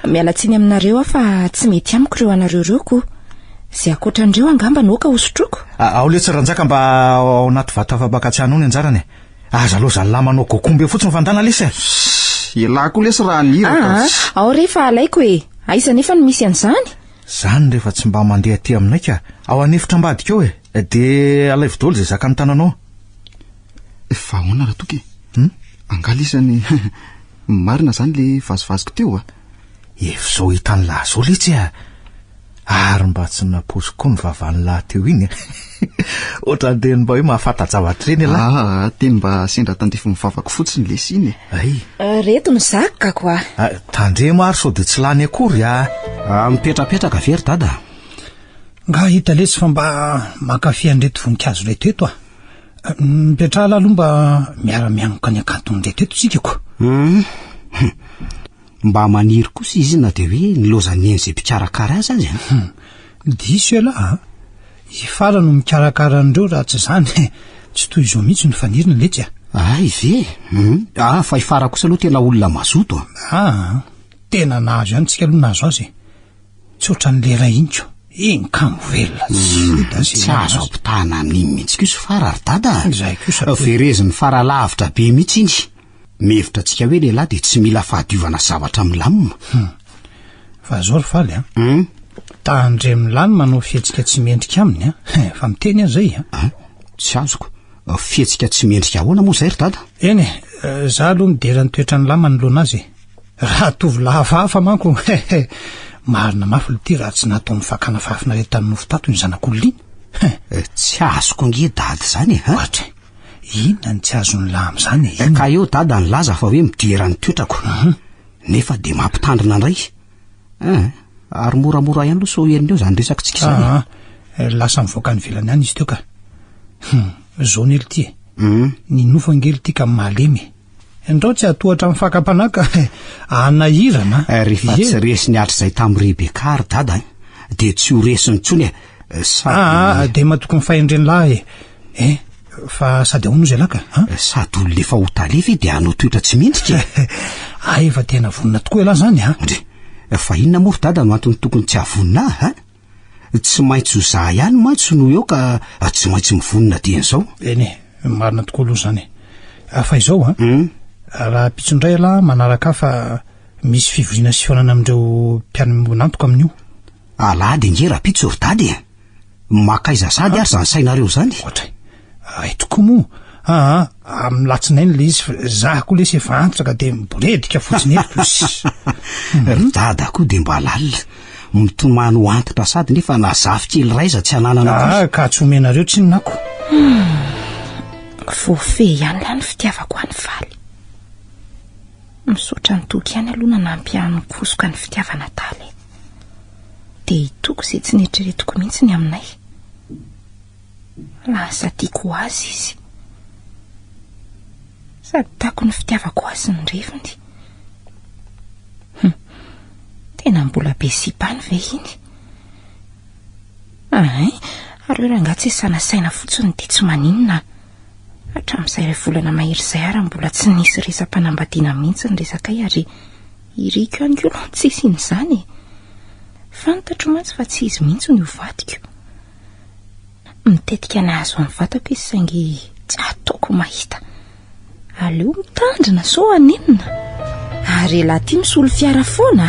Miala tsiny aminareo aho fa tsy mety amiko ireo anareo ireo ko. Izay ankoatra an'ireo angamba no aoka hosotroiko. Ao letsy Ranjaka mba ao anaty vata fampakatsiahana ao ny anjarany e! Aza laozan'lah manao gokombe fotsiny fa ndana lesy e! Elah koa lesy raha niraka. Aa, ao re fa alaiko e! Aiza nefa no misy an'izany? Zany rehefa tsy mba mandeha aty aminay ka! Ao an'efitra ambadika ao e! Dia alaivo daholo izay zakan'ny tananao. Fa ahoana Ratoky e? Hum? Angaha lisany marina zany le vazivaziko teo a? Efa izao hitan'lah zao letsy a! Ary mba tsy nampoiziko koa ny vavan'lah teo iny a! Ohatran'ny teny mba hoe mahafanta-javatra ireny ialahy. Aa, teny mba sendra tandrifin'ny vavako fotsiny lesy iny e. Ay. Reto ny zakako a! Tandremo ary sao dia tsy lany akory a! Mipetrapetraka ve ry dada? Nga hita letsy fa mba mankafy an'ireto voninkazo ireto eto a! Mipetraha aloha mba miara-mianoka ny hakanton'ireto eto isika ko! Hum. Mba maniry kosa izy na dia hoe nilaozan'i Neny izay mpikarakara azy aza. Hum. Diso ialahy a! I Fara no mikarakara an'ireo raha tsy izany tsy toy izao mihitsy no faniriny letsy a! Hay ve? Hum. Ah, fa i Fara kosa aloha tena olona mazoto a! Ah, tena nahazo ihany tsika aloha nahazo azy e! Tsy ohatran'ny lera iny ko! Iny kamo velona tsy hita izay Tsy azo ampitahana amin'iny mihitsy kosa Fara ry Dada a! Izay kosa. Verezin'i Fara lavitra be mihitsy iny. Mihevitra antsika hoe lehilahy dia tsy mila fahadiovana zavatra milamina. Hum. Fa zao ry Faly a. Hum. Tandremo lahy ny manao fihetsika tsy mendrika aminy a. Fa miteny aho zay a. An? Tsy azoko. Fihetsika tsy mendrika ahoana moa izay ry Dada? Eny e, za aloha midera ny toetran'ny lahy manoloana azy e. Raha tovolahy hafahafa manko, he he, marina mafy aloha ity raha tsy nataon'ny fakana fahafinaretan'ny nofo tato iny zanak'olona iny. He. Tsy azoko ange Dada izany e. Ohatra e. Inona no tsy azon'ny lahy amin'izany e? Inona? Ka eo dada nilaza fa hoe midera ny toetrako. Nefa dia mampitandrina indray. Eh, ary moramora ihany aloha sao henonao izany resakitsika izany. Ah, ah, lasa mivoaka any ivelany any izy teo ka. Hum, zao nely ity e. Ny nofo ange ity ka malemy e. Ndrao tsy hatohatra amin'ny fakam-panahy ka hanahirana. Eh, rehefa tsy resiny hatrizay tamin'i Rebecca ry dada, dia tsy ho resiny intsony e. Sady... Ah, ah, dia matoky ny fahendren'ny lahy e. Eh, fa sady ahoana ozy ialahy ka? An? Sady olona efa ho tale ve dia hanao toetra tsy mendrika e? Hay efa tena vonona tokoa ialahy izany an? Ndry, fa inona moa ry dada no antony tokony tsy hahavonona ahy an? Tsy maintsy ho za ihany mantsy no eo ka tsy maintsy mivonona dieny izao. Eny e, marina tokoa aloha izany e. Ah, fa izao an, rahampitso indray ialahy manaraka ahy fa misy fivoriana sy fihaonana amin'ireo mpiara-miombon'antoka amin'io. Alahady ange rahampitso ry dada e! Makaiza sady ary zany sainareo zany? Ohatray. Ay tokoa moa. Aa, amin'ny latsinainy le izy fa za koa lesy efa antitra ka de miboredika fotsiny eto. Ry dada koa de mba lalina. Mitomany ho antitra sady nefa na zafy kely iray aza tsy ananana akory. Ah, ka tsy omenareo tsinona ako. Voafehy ihany lahy ny fitiavako an'i Faly. Misaotra an'i Toky ihany aloha nanampy ahy nikosoka ny fitiavana Taly e. Dia i Toky izay tsy neritreretiko mihitsy ny aminay. Lasa tiako ho azy izy. Sady tako ny fitiavako azy ny reviny. Hum, tena mbola be sipa any ve iny? Ahay, ary io rangahy tsy esana saina fotsiny dia tsy maninona. Hatramin'izay iray volana mahery izay ary mbola tsy nisy resa-panambadiana mihitsy ny resakay ary iriko ihany koa aloha tsy hisian'izany e. Fantatro mantsy fa tsy izy mihitsy no ho vadiko. Mitetika ny hahazo ny vatako izy saingy tsy ataoko mahita. Aleo mitandrina sao hanenina. Ary elah ty misolo fiara foana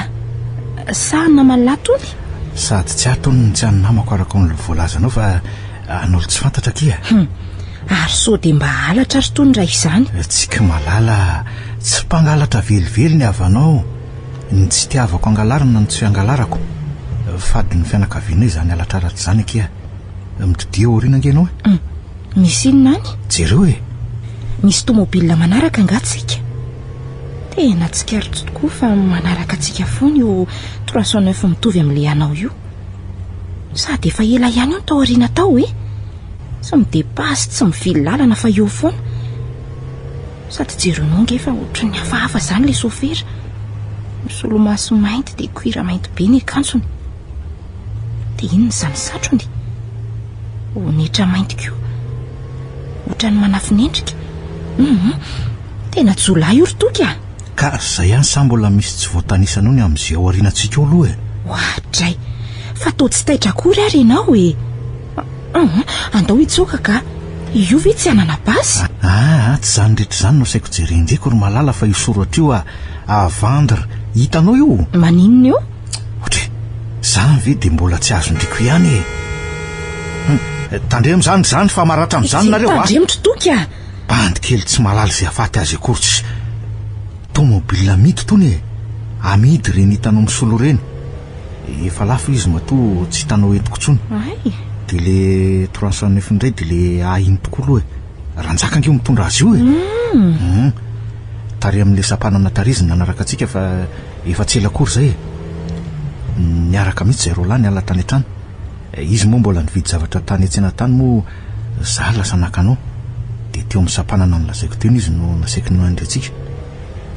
a! Sa naman'i lahy tony? Sady tsy ahy tony no tsy an'ny namako araka ny voalazanao fa an'olo tsy fantatra akia. Hum! Ary sao dia mba halatra ry tony raha izany? Tsiky malala a! Tsy mpangalatra velively ny havanao. Ny tsy itiavako angalarina no tsy angalarako. Fadin'ny fianakavianay izany halatr'halatra izany akia. Mitodiha aoriana ange ianao e! Hum! Misy inona any? Jereo e! Misy tomobilina manaraka angaha tsika? Tena tsikaritro tokoa fa manaraka antsika foana io 309 mitovy amin'ilay anao io. Sady efa ela ihany io no tao aoriana tao e! Tsy midepasy, tsy mivily lalana fa eo foana. Sady jerenao ange fa ohatran'ny hafahafa izany ilay sofera. Misolomaso mainty dia cuir mainty be ny akanjony. Dia inona izany satrony? Onitra mainty koa. Ohatran'ny manafin'endrika. Hum, tena jiolahy io ry Toky a! Ka zay ihany sa mbola misy tsy voatanisanao ny amin'izay ao aorianantsika ao aloha e? Oadray! Fa toa tsy taitra akory ary ianao e! Hum, andao hitsoaka ka! Io ve tsy hanana basy? Aa, tsy izany rehetra izany no asaiko jeren-dreko ry Malala fa io soratra io a, à vendre, hitanao io? Maninona io? Ohatry, zany ve dia mbola tsy azon-driko ihany e? Hum, tandremo izany ry zandry fa maratra amin'izany nareo a! Tandremo ry Toky a! Bandy kely tsy mahalala izay hahafaty azy akory tsy. Tomobile amidy tony e! Amidy ireny hitanao misolo ireny. Efa lafo izy matoa tsy hitanao entiko intsony. Ay! Dia le 309 indray dia le ahy iny tokoa aloha e! Ranjaka ange io mitondra azy io e! Hum. Tary amin'ilay sampanana tary izy no nanaraka antsika fa efa tsy ela akory izay e! Niaraka mihitsy izahay roalahy niala tany an-trano. Izy moa mbola nividy zavatra tany an-tsena tany moa za lasa naka anao. Dia teo amin'ny sampanana nolazaiko teo iny izy no nasaiko nohandry antsika.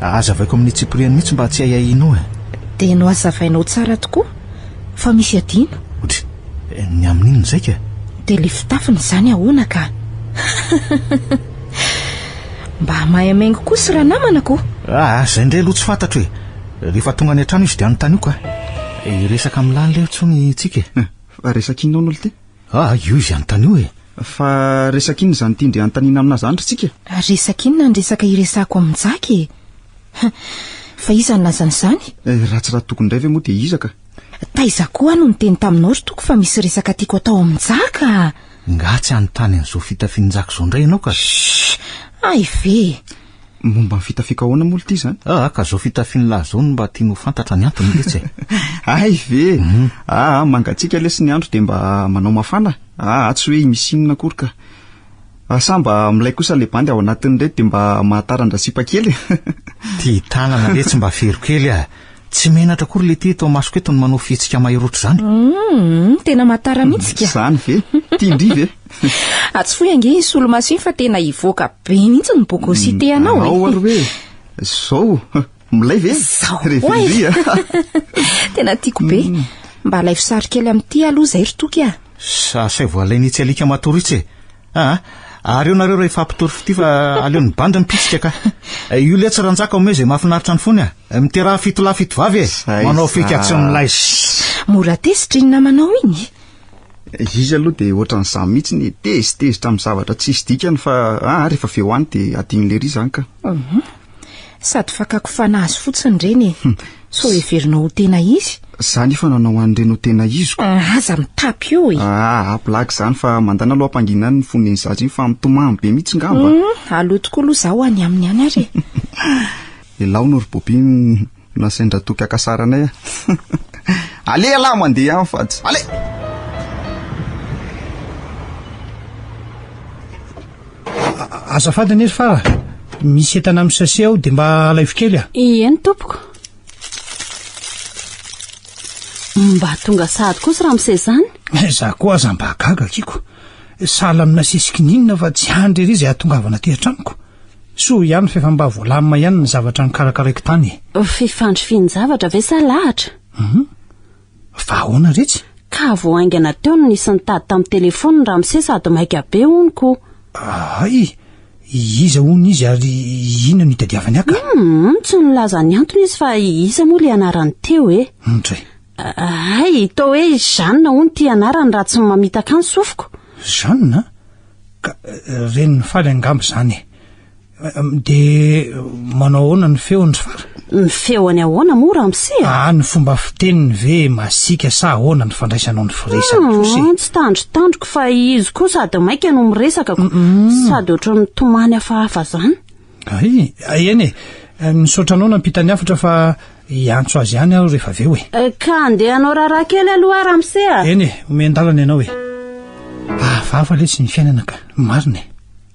Hazavaiko amin'ny antsipiriany mihitsy mba tsy ahiahianao e! Dia nohazavainao tsara tokoa fa misy adino. Otry, ny amin'inona izay ka? Dia ilay fitafiny izany ahoana ka? Mba mahay mihaingo kosa ranamana ko! Ah, izay indray aloha tsy fantatro e! Rehefa tonga any an-trano izy dia anontanio ka! Hiresaka amin'i Lany leo intsony tsika e! Fa resaka inona hono lty? Ah, io izy anontanio e! Fa resaka inona izany tian-dry anontaniana aminà izany ry tsika? Resaka inona ny resaka iresahako amin'i Jaky e? Fa iza no nilaza an'izany? Eh, raha tsy Ratoko indray ve moa dia iza ka? Taiza koa aho no niteny taminao ry Toky fa misy resaka tiako atao amin'i Njaka a! Nga tsy hanontany an'izao fitafian'i Njaka izao indray ianao ka? Shh! Hay ve e! Momba ny fitafiako ahoana moa lty izany? Ah, ka izao fitafian'i lahy izao no mba tiany ho fantatra ny antony letsy e! Hay ve e! Aa, mangatsiaka lesy ny andro dia mba manao mafana? Aa, tsy hoe misy inona akory ka! Sa mba milay kosa le bandy ao anatin'ireto dia mba mahatara an-drasipa kely e! Ty tanana letsy mba fero kely a! Tsy menatra akory le ty eto amasoko eto ny manao fihetsika mahery ohatr'izany. Humm, tena mahatara mihitsy ka! Zany ve? Tian-dry ve? Atsofohy ange iny solomaso iny fa tena hivoaka be mihitsy ny bogosité anao e! Ao ary hoe zao! Milay ve? Zao koa e! Tena tiako be! Mba alaivo sary kely amin'ity aloha izay ry Toky a! Asaivo alain'itsy alika matory itsy e! Aa, ary eo nareo raha hifampitory fitia fa aleon'ny bandy mipitsika ka. Io letsy Ranjaka omeo izay mahafinaritra ny fony a. Miteraha fitolahy fitovavy e. Manao fika tsy milay. Mora tezitra iny namanao iny. Izy aloha dia ohatran'izaho mihitsy ny tezitezitra amin'ny zavatra tsisy dikany fa aa rehefa avy eo any dia adino lery izany ka. Sady fakako fanahy azy fotsiny ireny e. Sao heverinao ho tena izy? Za nefa nanao an'ireny ho tena iziko. Ah, aza mitapy eo e. Ah, blague izany fa mandana aloha ampangina any ny fon'iny zaza iny fa mitomany be mihitsy ngamba. Hum, aleo tokoa aloha zaho any aminy any ary e. Elao no ry Bobby nasain-dRatoky haka sary anay a. Allez ialahy mandeha any fa tsy. Allez! Azafady anie ry Fara, misy entana amin'ny sachet ao dia mba alaivo kely a. Eny tompoko. Mba tonga sahady kosa ramose izany. Za koa aza mba gaga kiko. Sahala amina sesiky ny inona fa tsy andry ery izay hahatongavana aty an-tranoko. Soa ihany fa efa mba voalamina ihany ny zavatra nokarakaraiko tany e. Fifandrifian-javatra ve sa lahatra? Hum. Fa ahoana retsy? Ka vao haingana teo no nisy nitady tamin'ny telefaoniny ramose sady maika be hono ko. Hay! Iza hono izy ary inona no itadiavany ahy ka? Hum, tsy nilaza ny antony izy fa iza moa ilay anarany teo e? Ndray. Hay, toa hoe Jeanne hono ity anarany raha tsy mamitaka ny sofiko. Jeanne? Ka renin'i Faly angamba izany e. Dia manao ahoana ny feony ry Fara? Ny feony ahoana moa ramose a? Ah, ny fomba fiteniny ve masiaka sa ahoana ny fandraisanao ny firesany kosa e? Tsy tandrotandroko fa izy koa sady maika no miresaka ko, sady ohatran'ny mitomany hafahafa izany. Hay, eny e, misaotra anao nampita ny hafatra fa hiantso azy ihany aho rehefa avy eo e. Ka andeha hanao raharaha kely aloha aho ramose a. Eny e, omen-dalana ianao e. Hafahafa letsy ny fiainana ka, marina e.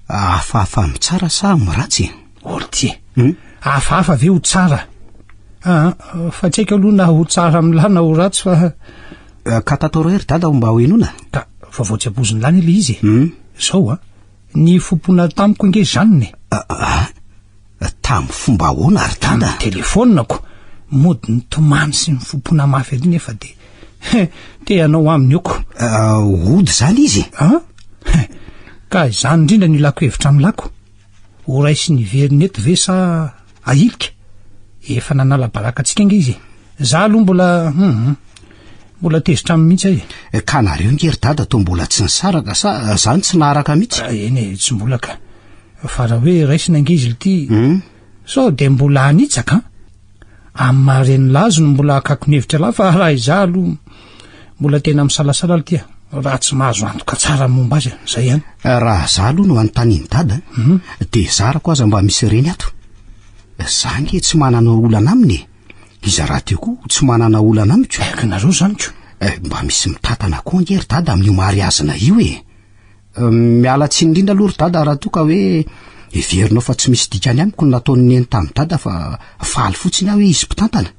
Hafahafa amin'ny tsara sa amin'ny ratsy e? Ortie. Hmm? Hafahafa ve ho tsara? Ah, fa tsy haiko aloha na ho tsara amin'ny lahy na ho ratsy fa... Eh, ka tatao ry dada mba ho henoina. Ka vaovao tsy ampoizin'ny lahy ilay izy e. Hmm? Zao a, ny fompona tamiko ange Jeanne e. Ah, ah, tamin'ny fomba ahoana ry dada? Tamin'ny telefaonina-ko. Mody nitomany sy nifompona mafy ery nefa dia. Te hanao aminy oko. Hody izany izy? An? Ka izany indrindra no ilako hevitra amin'ny lako. Ho raisiny hiverina eto ve sa ahilika? Efa nanala baraka antsika ange izy e. Za aloha mbola hum mbola tezitra aminy mihitsy aho e. Ka nareo nge ry dada toa mbola tsy nisaraka sa za no tsy naharaka mihitsy? Eny e, tsy mbola ka. Fa raha hoe raisina ange izy ity, sao dia mbola hanitsaka an? Amin'ny maha renilahy azy no mbola hakako ny hevitra lahy fa raha izaho aloha mbola tena misalasala aloha ity raha tsy mahazo antoka tsara ny momba azy zay ihany. Raha za aloha no anontanian'i dada dia zarako aza mba misy reny ato. Za nge tsy manana olana aminy e. Iza rahateo koa tsy manana olana amiko. Ka nareo zany ko. Mba misy mitantana koa ange ry dada amin'io mariazina io e. Miala tsiny indrindra aloha ry dada raha toa ka hoe heverinao fa tsy misy dikany amiko ny nataon'i neny tamin'i dada fa faly fotsiny aho hoe izy mpitantana.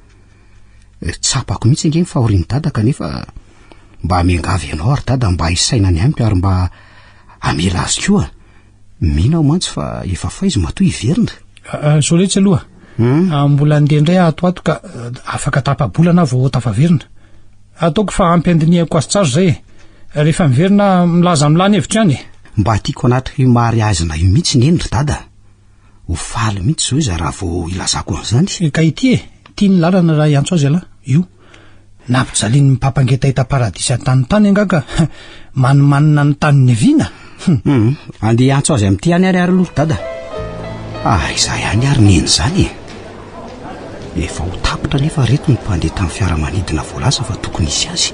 Tsapako mihitsy ange ny fahorian'i dada kanefa mba miangavy anao ary dada mba hisaina ny amiko ary mba hamela azy koa. Mino aho mantsy fa efa faizy matoa hiverina. Zao letsy aloha. Mbola handeha indray aho ato ato ka afaka tapa-bolana aho vao tafaverina. Ataoko fa ampy andinihako azy tsara izay e. Rehefa miverina aho milaza amin'lah ny hevitro ihany e. Mba tiako anaty io mariazinay io mihitsy neny ry dada. Ho faly mihitsy izao izy raha vao ilazako an'izany. Ka ity e, ity ny lalana raha hiantso azy ialahy. Io. Nampijalian'ny mpampangetaheta paradisa tany tany angaha ka manimanina ny tany niaviana? Hum, andeha hiantso azy amin'ity ihany ary ary aloha ry dada. Aiza ihany ary neny izany e? Efa ho tapitra anefa reto ny mpandeha tamin'ny fiaramanidina voalaza fa tokony hisy azy.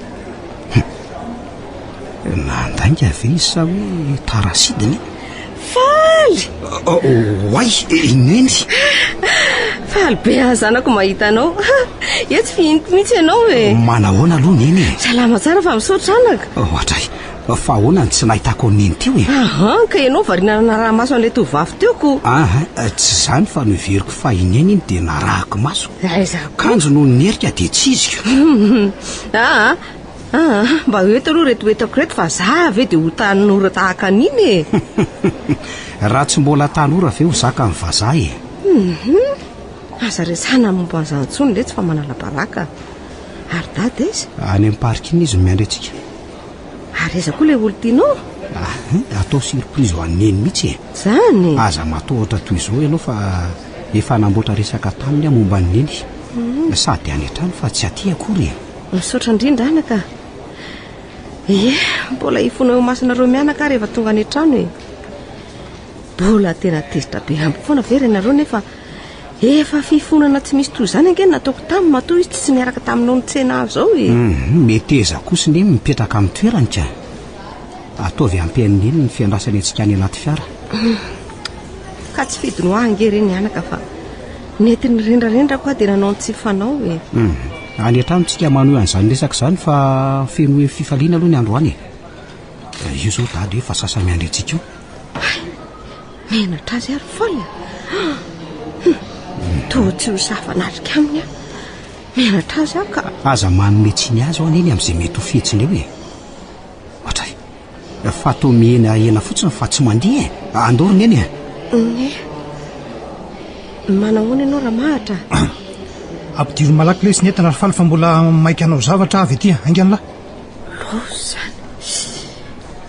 Hum. Nandainga ve izy sa hoe tara sidina? Faly! Oay, Neny! Faly be aho zanako mahita anao. Etsy fihiniko mihitsy ianao e. Manahoana aloha Neny e? Salama tsara fa misaotra anaka. Ohatray, fa ahoana no tsy nahitako an'i Neny teo e? Aha, ka ianao variana nanara-maso an'ilay tovovavy teo ko. Aha, tsy izany fa noheveriko fa i Neny iny dia narahako maso. Aiza koa? Kanjo nony nierika dia tsy iziko. Aa, aa, mba eto aloha ireto entako ireto fa za ve dia ho tanora tahaka an'iny e? Raha tsy mbola tanora ve ho zakan'ny vazaha e? Hum, aza resahana momba an'izany intsony letsy fa manala baraka. Ary dada aiza? Any amin'ny parking izy no miandry antsika. Ary aiza koa ilay olon-tianao? Ah, atao surprise ho an'i Neny mihitsy e. Izany? Aza matahotra toy izao ianao fa efa namboatra resaka taminy aho momba an'i Neny. Sady any an-trano fa tsy aty akory e. Misaotra indrindra anaka. Ie, mbola hifona eo imasonareo mianaka aho rehefa tonga any an-trano e. Mbola tena tezitra be amiko foana ve ry nareo nefa efa fifonana tsy misy toy izany ange no nataoko taminy matoa izy tsy niaraka taminao nitsena ahy izao e. Hum, meteza kosa anie mipetraka amin'ny toerany ka. Ataovy ampy an'i Neny ny fiandrasany antsika any anaty fiara. Ka tsy fidiny ho ahy ange ireny anaka fa nety nirendrarendrako aho dia nanao ny tsy fanao e. Hum, any an-trano tsika manohy an'izany resaka izany fa fenoy fifaliana aloha ny androany e. Io izao dada efa sasa miandry antsika io. Hay, menatra azy ary faly a. Hum, toa tsy ho sahy fanatrika aminy aho. Menatra azy aho ka. Aza manome tsiny azy aho neny amin'izay mety ho fihetsiny eo e. Ohatray. Fa toa mihenahena fotsiny fa tsy mandeha e. Andao ry neny e. Ne. Manahoana ianao Ramahatra? Ampidiro malaky lesy ny entana ry Faly fa mbola maika hanao zavatra avy aty. Haingana lahy. Loza izany.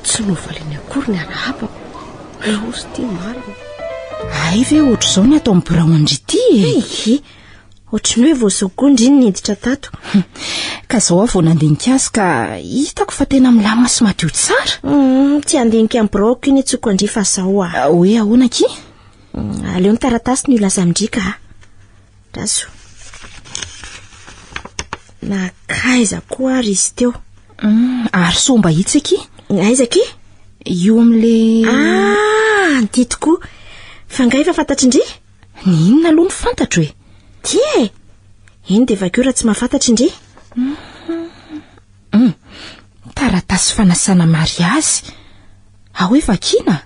Tsy novaliany akory ny arahabako. Loza ity marina. Hay ve ohatr'izao ny ato amin'ny biraon-dry ity e? Ie, ohatry ny hoe vao izao koa ndry no niditra tato. Ka izao aho vao nandinika azy ka hitako fa tena milamina sy madio tsara. Hmm, tsy handinika ny biraoko iny tsoko an-dry fa zao ah. Hoe ahoana akia? Aleo ny taratasy no hilaza amin-dry ka. Raso. Nankaiza koa ary izy teo? Mm, ary soa mba hitsy akia? Aiza akia? Io amin'le... Ah, ny ty tokoa. Fa angaha efa fantatry ndry? Ny inona aloha no fantatro e? Ty e! Eny dia vakio raha tsy mahafantatra indry. Mm. Mm. Taratasy fanasana mariazy. Ao hoe vakiana?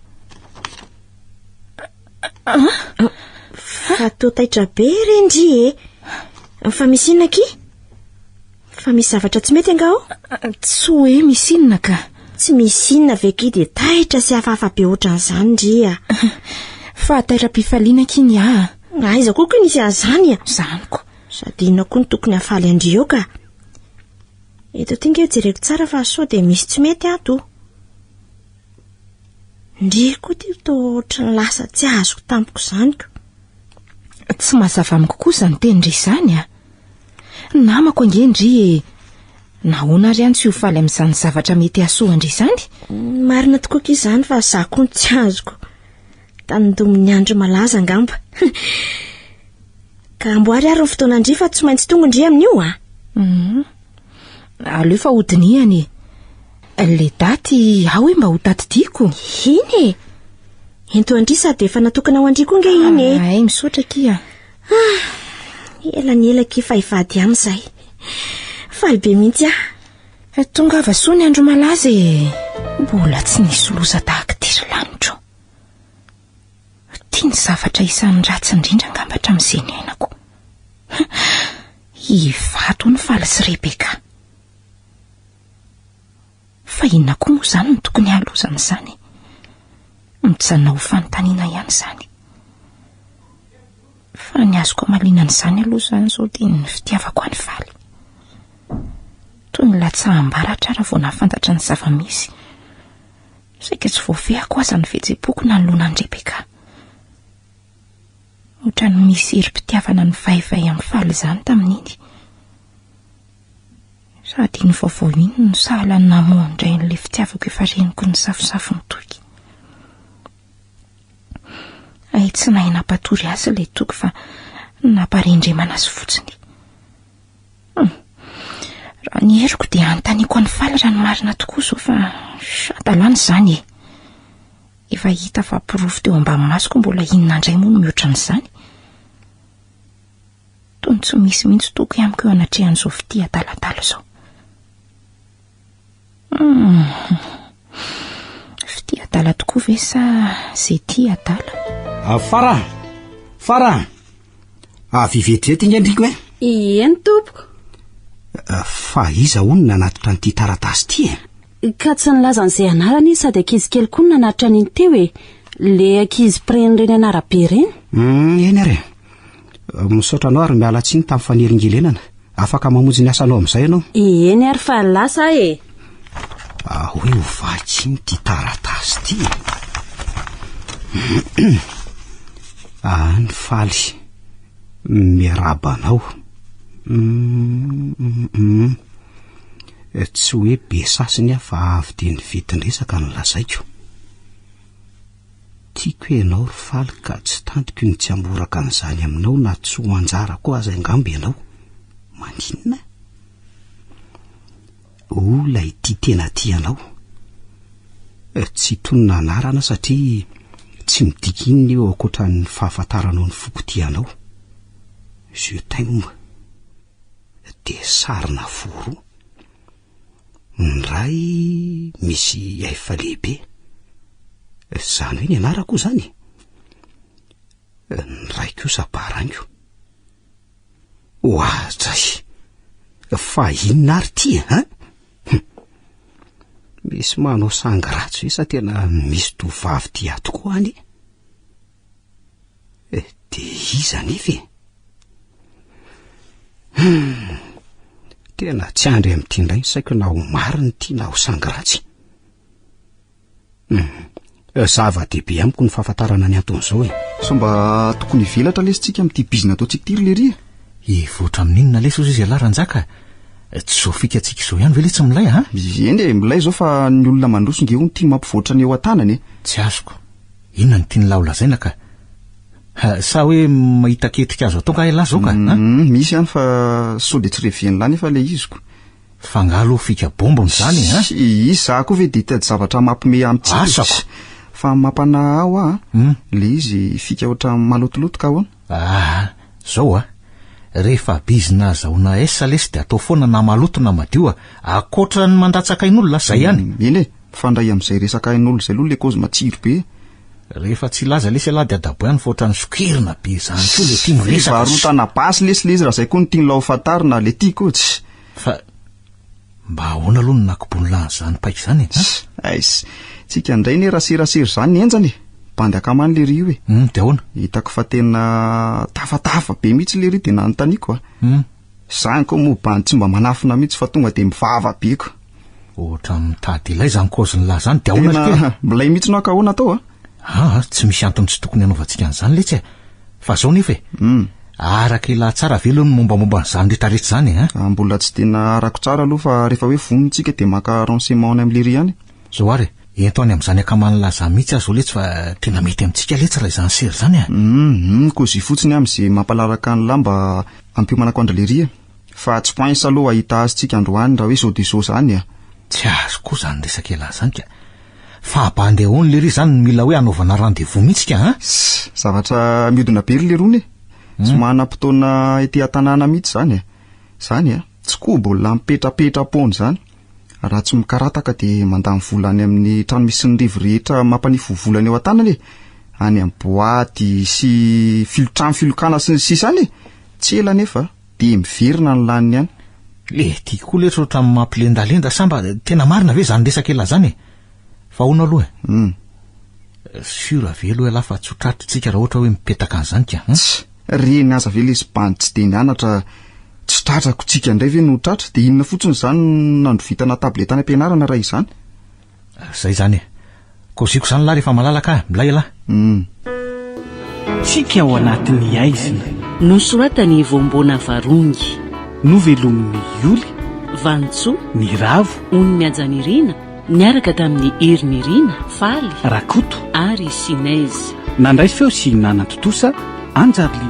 Fa toa taitra be re ndry e. Fa misy inona akia? Fa misy zavatra tsy mety angaha ao? Tsy hoe misy inona ka. Tsy misy inona ve akia dia taitra sy hafahafa be ohatran'izany ndry a. Fa taitram-pifaliana akia ny ahy. Aiza koa koa nisy an'izany a? Izany ko. Sady inona koa no tokony hahafaly an-dry eo ka. Eto aty nge jereko tsara fa sao dia misy tsy mety ato. Ndry koa ty toa ohatran'ny lasa tsy azoko tampoka izany ko. Tsy mazava amiko koa izany tenin-dry izany a. Namako ange ndry e. Nahoana ary aho no tsy ho faly amin'izany zavatra mety hahasoa an-dry izany? Marina tokoa akia izany fa za koa no tsy azoko. Tandindomin'ny andro malaza angamba. Ka amboary ary ny fotoanan-dry fa tsy maintsy tonga ndry amin'io a. Mhm. Aleo fa hodinihana e. Le daty ao hoe mba ho tadidiako. Iny e. Ento an-dry sady efa natokana ho an-dry koa nge iny e. Ay, misaotra akia. Ah, ela ny ela akia fa hivady ihany izahay. Faly be mihitsy aho. Eh, tongava soa ny andro malaza e. Mbola tsy nisy loza tahaka ity ry lanitro. Ity ny zavatra isan'ny ratsy indrindra angamba hatramin'izay niainako. Hivady hono Faly sy Rebecca. Fa inona koa moa izany no tokony hahaloza an'izany? Mijanona ho fanontaniana ihany izany. Fa ny azoko hamaliana an'izany aloha izany izao dia ny fitiavako an'i Faly. Toy ny latsaham-baratra aho raha vao nahafantatra ny zava-misy. Saika tsy voafehiko aza ny fihetseham-poko nanoloana an'i Rebecca. Ohatran'ny misy herim-pitiavana nivaivay amin'i Faly izany tamin'iny. Sady iny vaovao iny no sahala ny namoha indray an'ilay fitiavako efa reniko nisafosafo ny toky. Hay tsy nahay nampatory azy ilay toky fa namparendremana azy fotsiny. Hum. Raha ny heriko dia anontaniako an'i Faly raha ny marina tokoa izao fa hadalana izany e. Efa hita fa porofo teo ambany masoko mbola inona indray moa no mihoatra an'izany? Toy ny tsy misy mihitsy toky amiko eo anatrehan'izao fitia adaladala izao. Hmm. Fitia adala tokoa ve sa izay tia adala? Ah, Fara! Fara! Avy vetivety inga ndriko e? Eny tompoko. Ah, fa iza hono nanatitra an'ity taratasy ity e? Ka tsy nilaza an'izay anarany izy sady ankizy kely koa no nanatitra an'iny teo e. Le ankizy mpirenireny an'arabe ireny. Mm, eny ary e. Misaotra anao ary miala tsiny tamin'ny fanelingelenana. Afaka mamonjy ny asanao amin'izay ianao. Eny ary fa lasa aho e. Ah, hoe ho vakiny ity taratasy ity. Ah, ny faly. Miarahaba anao. Mm, mm, mm. Tsy hoe be sasiny aho fa avy dia ny vidin-dresaka no lazaiko. Tiako ianao ry Faly ka tsy tantiko ny tsy hamboraka an'izany aminao na tsy ho anjarako aza angamba ianao. Maninona? O ilay tia tena tia anao. Tsy tonona anarana satria tsy midika inona io ankoatran'ny fahafantaranao ny foko tia anao. Je t'aime. Dia sarina fo roa. Ny iray misy F lehibe. Izany hoe ny anarako izany e. Ny iray kosa baraingo. Oadray! Fa inona ary ity e, hein? Hum. Misy manao sangy ratsy ve sa tena misy tovovavy tia ahy tokoa any e? Eh, dia iza anefa e? Hum, tena tsy andry amin'ity indray ny saiko na ho marina ity na ho sangy ratsy. Hum, zava-dehibe amiko ny fahafantarana ny anton'izao e. Sao mba tokony hivelatra lesy tsika amin'ity bizina ataontsika ity ry lery e? Hivoatra amin'inona lesy ozy izy ialahy Ranjaka? Tsy izao fikantsika izao ihany ve le tsy milay a? Eny e, milay izao fa ny olona mandroso nge hono tia mampivoatra ny eo an-tanany e. Tsy azoko. Inona no tian'lah ho lazaina ka? Sa hoe mahita ketrika azo atao nga ialahy zao ka? Hum, misy ihany fa sao dia tsy revian'lah nefa ilay iziko. Fa nga aloha fika bombona izany e, ha? Izy za koa ve dia hitady zavatra mampime amintsika? Asako! Fa mampanahy ahy hoa a, ilay izy fika ohatran'ny malotoloto ka ahoana? Aa, zao a, rehefa bizina azahoana S lesy dia atao foana na maloto na madio a, ankoatra ny mandatsaka ain'olona, zay ihany. Eny e, mifandray amin'izay resaka ain'olona izay aloha ilay kôzy matsiro be. Rehefa tsy hilaza lesy ialahy dia adaboy any fa ohatran'ny sokerina be izany koa le tia miresaka. Fivarotana basy lesy le izy raha zay koa no tian'ilay ho fantarina, le tia koa tsy. Fa mba ahoana aloha no nakobon'lah an'izany paika izany e? Aiss, tsika indray ne raserasera izany ny henjana e! Bandy akamany lery io e! Hum, dia ahoana? Hitako fa tena tafatafa be mihitsy lery dia nanontaniako a! Hum. Zany koa moa bandy tsy mba manafina mihitsy fa tonga de mivava be ko. Ohatran'ny mitady ilay izany kaozin'lah zany de ahoana ry Tena milay mihitsy no ka ahoana atao a? Aa, tsy misy antony tsy tokony hanaovantsika an'izany letsy e. Fa zao nefa e. Araka ilà tsara ve aloha ny mombamomba an'izany retraretra izany e, an? Ah, mbola tsy tena arako tsara aloha fa rehefa hoe vonona tsika de maka renseignement any amin'i lery ihany. Zao ary e, ento any amin'izany akaman'lah zany mihitsy aho zao letsy fa tena mety amintsika letsy raha izany sery izany e. Hum, kôzy fotsiny amin'izay mampalaraka an'lah mba ampiomanako an-dry lery e. Fa tsy poince aloha hahita azy tsika androany raha hoe zao dia zao zany a. Tsy azoko koa zany resaka elah zany ka. Fa bandy ahoana lery zany no mila hoe hanaovana rendez-vous mihitsy ka an? Tss, zavatra mihodina be ry lerony e. Tsy manam-potoana ety an-tanàna mihitsy zany e. Zany a, tsy koa mbola mipetrapetra-poana zany. Raha tsy mikarataka dia mandany vola any amin'ny trano misy ny rivo rehetra mampanify volana eo an-tanana e. Any amin'ny boaty sy filo-trano filokana sy ny sisa any e. Tsy ela anefa dia miverina ny laniny any. Le ty koa letsy ohatran'ny mampilendalenda sa mba tena marina ve zany resaka elah zany e? Fa ahoana aloha e? Hum. Sûr ve aloha elah fa tsy ho tratra tsika raha ohatra hoe mipetaka an'izany ka? Hum? Tss, reny aza ve lesy bandy tsy dia nianatra tsy tratrako tsika indray ve no ho tratra? Dia inona fotsiny izany no nandrovitana tablette any am-pianarana raha izany? Zay zany e. Kôziko zany lah rehefa malalaka ah, milay elah. Hum. Tsika ao anatin'ny haizina. Nosoratan'i Voamboana Varongy. Novelomin'i Yoly. Vanintsoa. Niravo. Ony Mihajanirina, niaraka tamin'i Herinirina, Faly. Rakoto. Ary Sinèse. Nandray feo sy nanantontosa, Anjariliva.